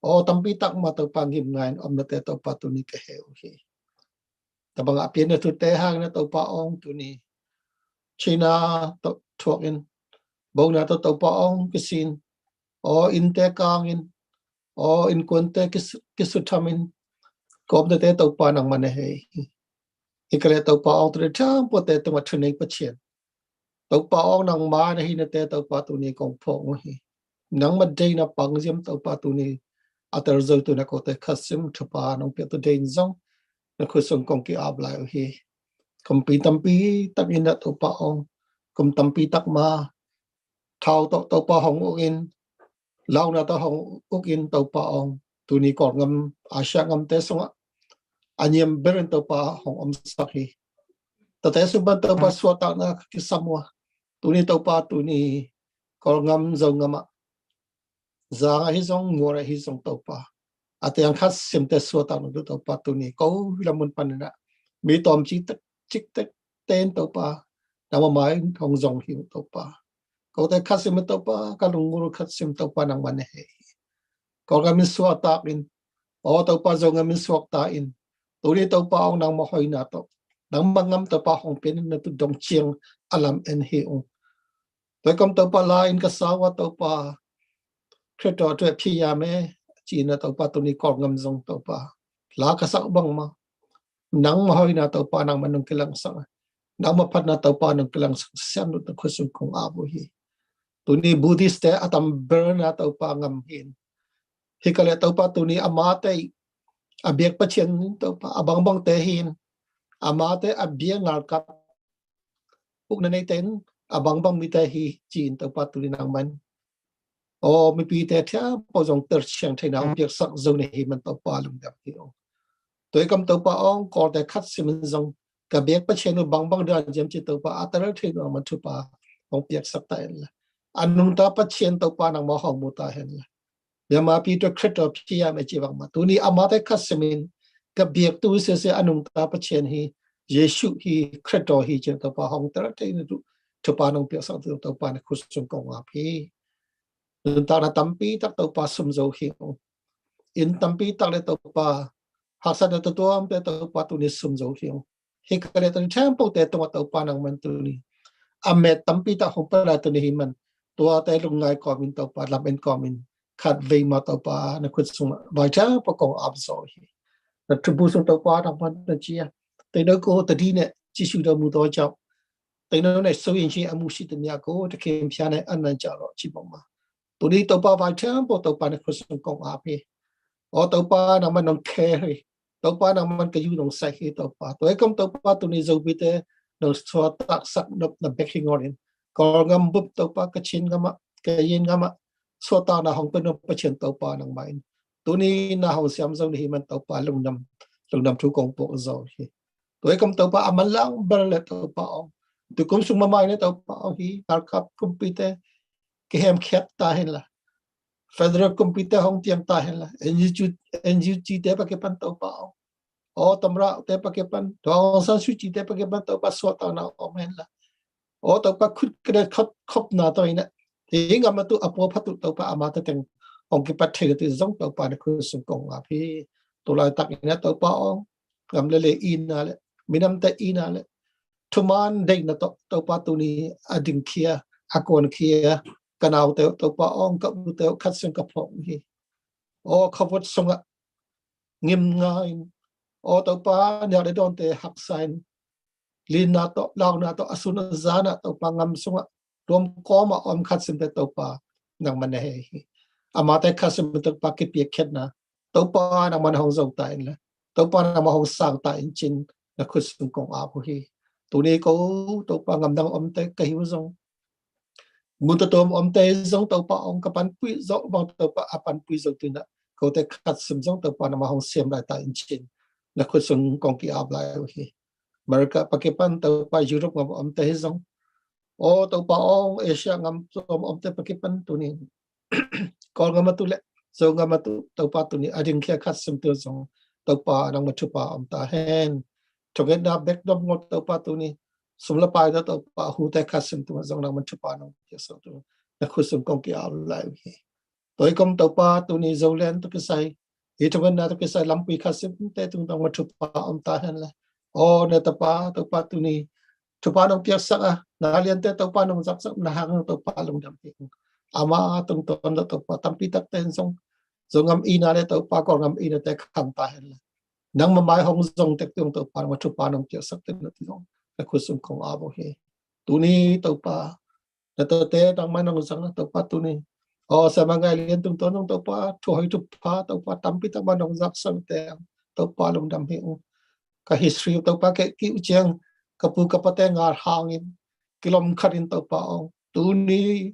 aw tampi takma Topa ngim ngain omnate Topa tuni ka he uh hi. Tabang a pian na thute hangna Topa ong tuni China thuak in bona to Topa ong kisin aw innte kangin aw innkuante kisuthamin ka omnate Topa nangmah na he hi. Hi ka le Topa ong tuni thiampote tungah thunei Pathian Topa ong nangmah na hi nate Topa tuni kong phawng uh hi. Nangmah deina pangziam Topa tuni a telzo tuna kote khatsim thupha nong piaktu dein zong na khut sung kong ki-ap lai uh hi. Kumpi tampi tak inah Topa ong kum tampi tak ma thau tawh Topa hong uk in launa tawh hong uk in Topa ong tuni Kawlngam Asia ngamte sungah a niam berin Topa hong omsak hi. Tate sumban Topa suahtakna kisam uh a tuni Topa tuni Kawlngam Zongam ah zang ahi zong mual ahi zong Topa a tiang khat simte suahtakna tu Topa tuni ko lamun paninah mi tawm ciktek ten Topa nangmah mai hong zong hi uh Topa. Kote khat sim Topa ka lungngul khat sim Topa nangmah na he hi. Kawlngam in suahtak in aw Topa Zongam in suakta in tuni Topa ong nangmah hoina tawh nangmah ngam Topa hong pian in na tu dong ciang a lam en hi ung. Tua i kam Topa la in ka sau a Topa Khrih tawh a tuah phiam e ci-in a Topa tuni Kawlngam zong Topa la ka sak bangmah nangmah hoina Topa nangmah nong kilangsak nangmah phatna Topa nong kilangsak siam lut na khut sung kong ap uh hi. Tuni Buddhist te a tamberna Topa ngam hi in hi ka le Topa tuni a mate a biak Pathian Topa a bangbangte hi in a mate a bia ngalkap ukna neite in a bangbang mite hi ci-in Topa tuni nangmah in aw mipite thiampo zong telsiang theina hong piaksak zo na hi man Topa lungdam hi ung. Tua i kam Topa ong Kawlte khat simin zong ka biak Pathian uh bangbang dan ziam ci Topa a tel thei nangmah thupha hong piaksak ta hen la a nungta Pathian Topa nangmah hong mu ta hen la Myanmar pi tua Khrih tawh phiam e ci bangmah tuni a mate khat simin ka biaktu sese a nungta Pathian hi Jesuh hi Khrih tawh hi ci Topa hong tel thei na tu thupha nong piaksak tu Topa na khut sung kong ap hi. Nuntakna tampi tak Topa sum zo hi ung. Inn tampi tak le Topa haksatna tuamtuamte Topa tuni sum zo hi ung. Hi ka le tuni tempote tungah Topa nangman tuni a met tampi tak hong pia lai tuni hi man, tuate lungngai kawmin Topa lamen kawmin khat vei mah Topa na khut sungah vai tempo kong ap zo hi. Na thubu sung Topa nangman na ci a, သိုး ကိုယ်တော်တဒိးနဲ့ ကြည့်ရှုတော်မူသောကြောင့် သင်တို့၌စိုးရိမ်ခြင်းအမှုရှိသမျှကို သခင်ဘုရား၌အနံ့ကြလော့။ ချီးမွမ်းပါ။ Tuni Topa vai tempo Topa na khut sung kong ap hi. Aw Topa nangman nong care hi. Topa nangman ka yu nong sai hi Topa. Tua hi kom Topa tuni Zomite nong suahtaksak nop na bek hi ngawnin, Kawlngam bup Topa, Kachin ngam ah, Kayin ngam ah suahtakna hong pia nop Pasian Topa nangmah in tuni na hong siam zo na hi man Topa lungdam, lungdam thu kong puak zo hi. Tua hi kom Topa a manlang bel le Topa aw, tu kum sung mamai ne Topa aw hi ngalkap kumpite kihemkhiat ta hen la, federal kumpite hong tiam ta hen la, N U G, N U G te pa kipan Topa aw, aw tamra te pa kipan, Daw Aung San Suu Kyi te pa kipan Topa suahtakna om hen la, aw Topa khut kede khop khopna tawh ina hi ngam a tu a pua phatu Topa ama ta teng hong kipat thei tu zong Topa na khut sung kong ap hi. Tu laitak ina Topa aw, ngam le le ina le, minamte ina le, thuman deihna tawh Topa tuni a dingkhia, a kuankhia ka naute uh Topa aw, ka ute uh khat sung ka phawk uh hi. Aw khavot sungah ngimnga in, aw Topa niak le dawnte haksa in, linna tawh launa tawh a sun a zana Topa ngam sungah tuam kawma om khat simte Topa nangman na hei hi. Amate khat simte Topa kipiakkhiatna Topa nangman hong zo ta in la, Topa nangman hong sang ta in cin na khut sung kong ap uh hi. Tuni ko Topa ngamdang omte ka hi uh zong, mun tuamtuam omte zong Topa hong ka panpui zo bang Topa a panpui zo tu ina, kote khat sim zong Topa nangman hong siam lai ta in cin na khut sung kong ki ap lai uh hi. America pa kipan Topa Europe ngam omte hi zong, aw Topa aw Asia ngam tuam omte pa kipan tuni Kawl ngam a tu le Zo ngam a tu Topa tuni a dingkhia khat sim tu zong Topa nangma thupha om ta hen. Thungetna bek dom ngol Topa tuni sum le pai ta Topa hute khat sim tu zong nangma thupha nong piaksak tu na khut sung kong ki ap lai uh hi. Tua hi kom Topa tuni Zoland tawh kisai, hi thungetna tawh kisai lampui khat simte tung nangma thupha om ta hen la, aw na tapa Topa tuni thupha nong piaksak a, na liante Topa nong zaksak na hang Topa lungdam hi ung. Ama tungtawn Topa tampi takte in zong, zong ngam ina le Topa Kawl ngam ina te khang ta hen la, nangma mai hong zong tek tung Topa nangma thupha nong piaksak te na ti zong na khut sung kong ap uh hi. Tuni Topa na tate nangman nong zang na Topa tuni, aw sama ngai lian tungtawn nong Topa thu hoi thupha Topa tampi tak man nong zaksak te Topa lungdam hi ung. Ka history Topa ke ki uh ciang ka pu ka pate ngal hangin kilom khat in Topa aw, tuni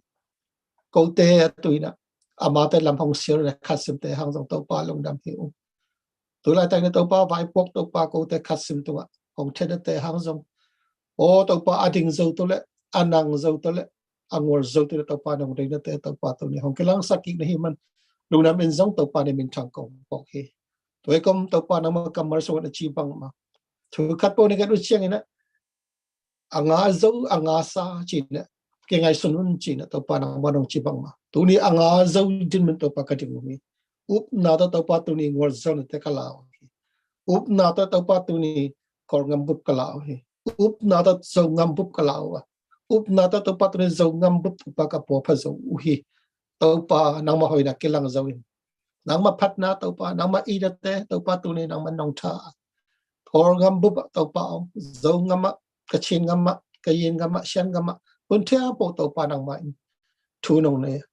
kote a tu ina amate lam hong sial na khat simte hang zong Topa lungdam hi ung. Tu laitak ina Topa vaipuak Topa kote khat sim tungah hong thenate hang zong, aw Topa a ding zo tu le, a nang zo tu le, a ngol zo tu le Topa nong deinate Topa tuni hong kilangsak kik na hi man, lungdam in zong Topa ni minthang kong puak hi. Tua hi kom Topa nangma kammal sungah na ci bangmah, thu khat po na gen uh ciang ina, a nga zo a nga sa cina, kingai sun un cina Topa nangma nong ci bangmah, tuni a nga zo din man Topa ka ding uh hi. Upna tawh Topa tuni ngol zo nate ka la uh hi. Upna tawh Topa tuni Kawl ngam bup ka la uh hi. Upna tawh Zo ngam bup ka la uh a, upna tawh Topa tuni Zo ngam bup Topa ka puapha zo uh hi. Topa nangma hoina kilang zo in, nangma phatna Topa, nangma inate Topa tuni nangman nong tha a, Kawl ngam bup ah Topa aw, Zo ngam ah, Kachin ngam ah, Kayin ngam ah, Shan ngam ah, hun thiang po Topa nangma in thu nong nei a,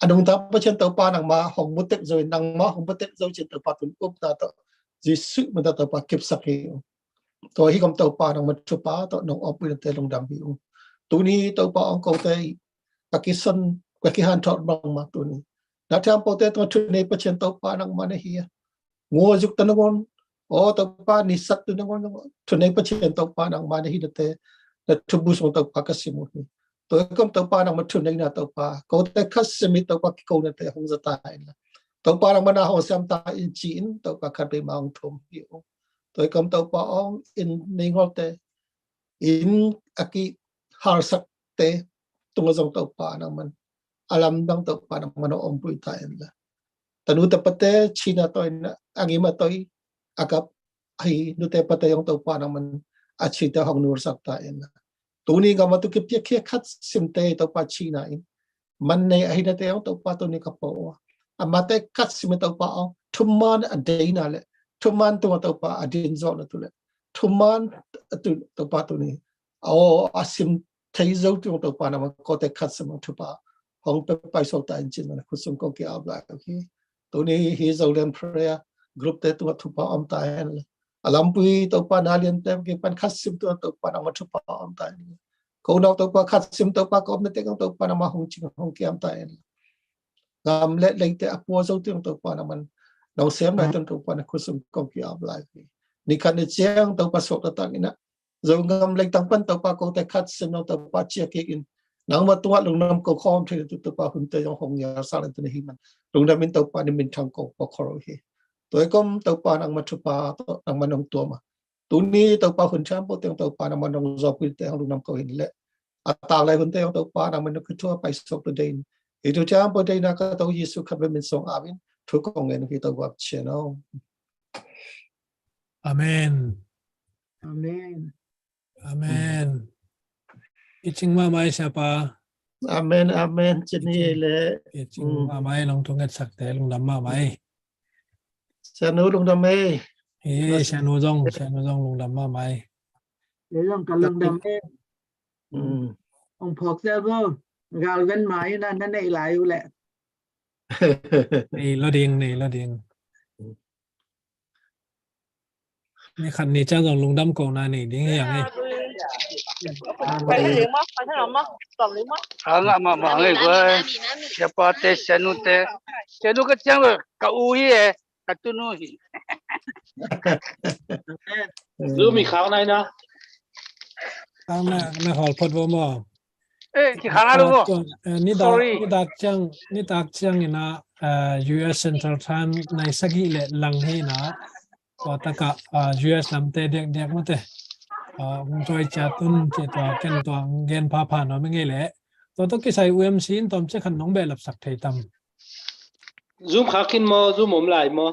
a nungta Pasian Topa nangma hong mutek zo in, nangma hong mutek zo cin Topa tun upna tawh Jesuh min tawh Topa kipsak hi ung. Tua hi kom Topa nangma thupha tawh nong om puinate lungdam hi ung. Tuni Topa aw kote ka kison ka kihanthawt bangmah tuni na thiampote tungah thunei Pasian Topa nangma na hi a, ngua zuk ta nangawn, aw Topa ni sat tu nangawn, thunei Pasian Topa nangma na hi nate na thubu sung Topa ka sim uh hi. Tua hi kom Topa nangma thuneina Topa kote khat sim hi Topa kiko nate hong za ta in la, Topa nangma na hong siam ta in ci in Topa khat vei ma hong thum hi ung. Tua hi kom Topa aw inn nei ngolte, inn a kihalsakte tungah zong Topa nangman a lamdang Topa nangman hong ompui ta in la, tanu tapate cina tawh in a ngim a toi a kap ahi nute pate zong Topa nangman a cite hong nulsak ta in. Tuni gam a tu kipiakhia khat simte Topa cina in man nei ahi nate zong Topa tuni ka pau a, amate khat sim Topa aw, thuman a deina le thuman tunga Topa a din zawhna tu le thuman a tu Topa tuni aw a sim thei zo tu Topa nangman kote khat sim thupha hong pe pai so ta in cin man khut sung kong ki-ap lai hi. Tuni hi Zoland Prayer Group te tunga thupha om ta hen la. A lampui Topa na lian te ki pan khat sim tunga Topa nangma thupha om ta hen la. Ko nau Topa khat sim Topa ka om na te kong Topa nangma hong cing hong kiam ta hen la. Ngam le lei te a pua zo tunga Topa nangman nong sem lai tunga Topa na khut sung kong ki-ap lai hi. Ni khat ni ciang Topa sok ta tang ina Zo ngam leitang pan Topa kote khat sim nong Topa cia kik in nangma tungah lungdam ko khawm thei tu Topa hunte zong hong ngial sa leng tuni hi man lungdam in Topa ni minthang ko ko khoro hi. Tua i kom Topa nangma thupha nangma nong tuam a tuni Topa hun thiam po teng Topa nangma nong zawpui te hong lungdam ko hin le a tak lai hunte hong Topa nangma nong kithua pai sok tu dein i tu thiam po dein a ka to Jesu khat ve min song amin thu kong ngen hi Topa cia no. Amen. Amen. Amen. I cing mahmah i siapa. Amen, amen. Cin hi le. I cing mahmah i long thunget sakte lungdam mahmah i. Sianu lungdam ei. Ei, sianu zong, sianu zong lungdam mahmah i. Ei zong ka lungdam ei. Ong phawk zel bo. Galven mai na na nei lai u le. Nei lo ding, nei lo ding. Ni khat ni ciang zong lungdam ko na nei ding hi ang e. Angah mahmah ang e guai. Siapa te sianu te. Sianu ka ciang lo ka u hi e. Ka tunu hi. Zumi khang nai na. Khang na na hol phot bo mo. Eh, ki khang alu mo. Nitak ciang nitak ciang ina U S Central Time nai sagih le lang hi ina. Tua taka U S lamte diakdiak mate. Hong joy cia tun ci tua ken tua gen phapha nuam i ngei le. Tua tua kisai U M C in tom cia khan nong behlap sak thei tam. Zoom kha khin maw, Zoom om lai maw?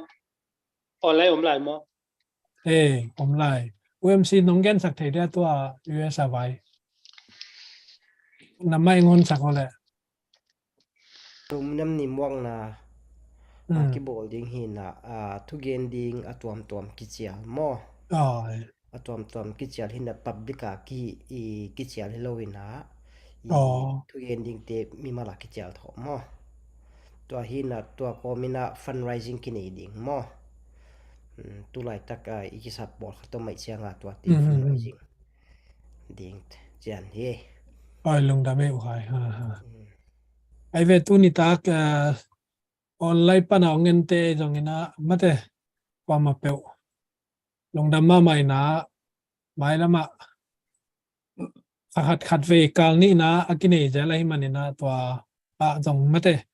Online om lai maw? Eh, om lai. U M C nong gensak thei dia tua U S a vai. Namah eng honsak aw le. Tum nam ni muakna a kibawl ding hi na, a thugen ding a tuamtuam kicial maw? A tuamtuam kicial hi na public a ki, i kicial hi lo hi na, i thugen dingte mimal a kicial thawh maw? Tua hi na tua kawm ina fundraising kinei ding maw? Tulaitak a i kisap bawl khat om aih cianga tuate fundraising ding cian hi. Oi lungdam e u hai. Ai ve tu nitak online pana ong ente zong ina mate kuama peuh lungdam mahmah ina mailamah khat khat vei kal nihna a kinei zel ahi manina tua ah zong mate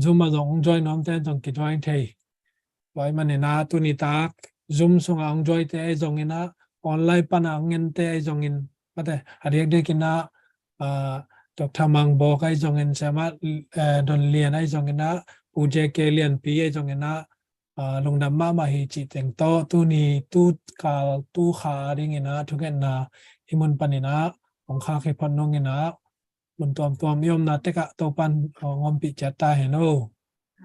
Zoom a zong ong join nuamte zong kijoin thei. Tua ahi manina tunitak Zoom sunga ong jointe ahi zongina online pana ong ente ahi zongin mate a diakdiakina Doctor Mangbawk ahi zongin Siamah Don Lian ahi zongina Pu J K Lianpi ahi zongina lungdam mahmah hi cih teng tawh tuni tu kal tu kha dingina thungetna hi mun panina hong khak hi phot nungina mun tuamtuam i omna tekah Topan hong ompih ciat ta hen o.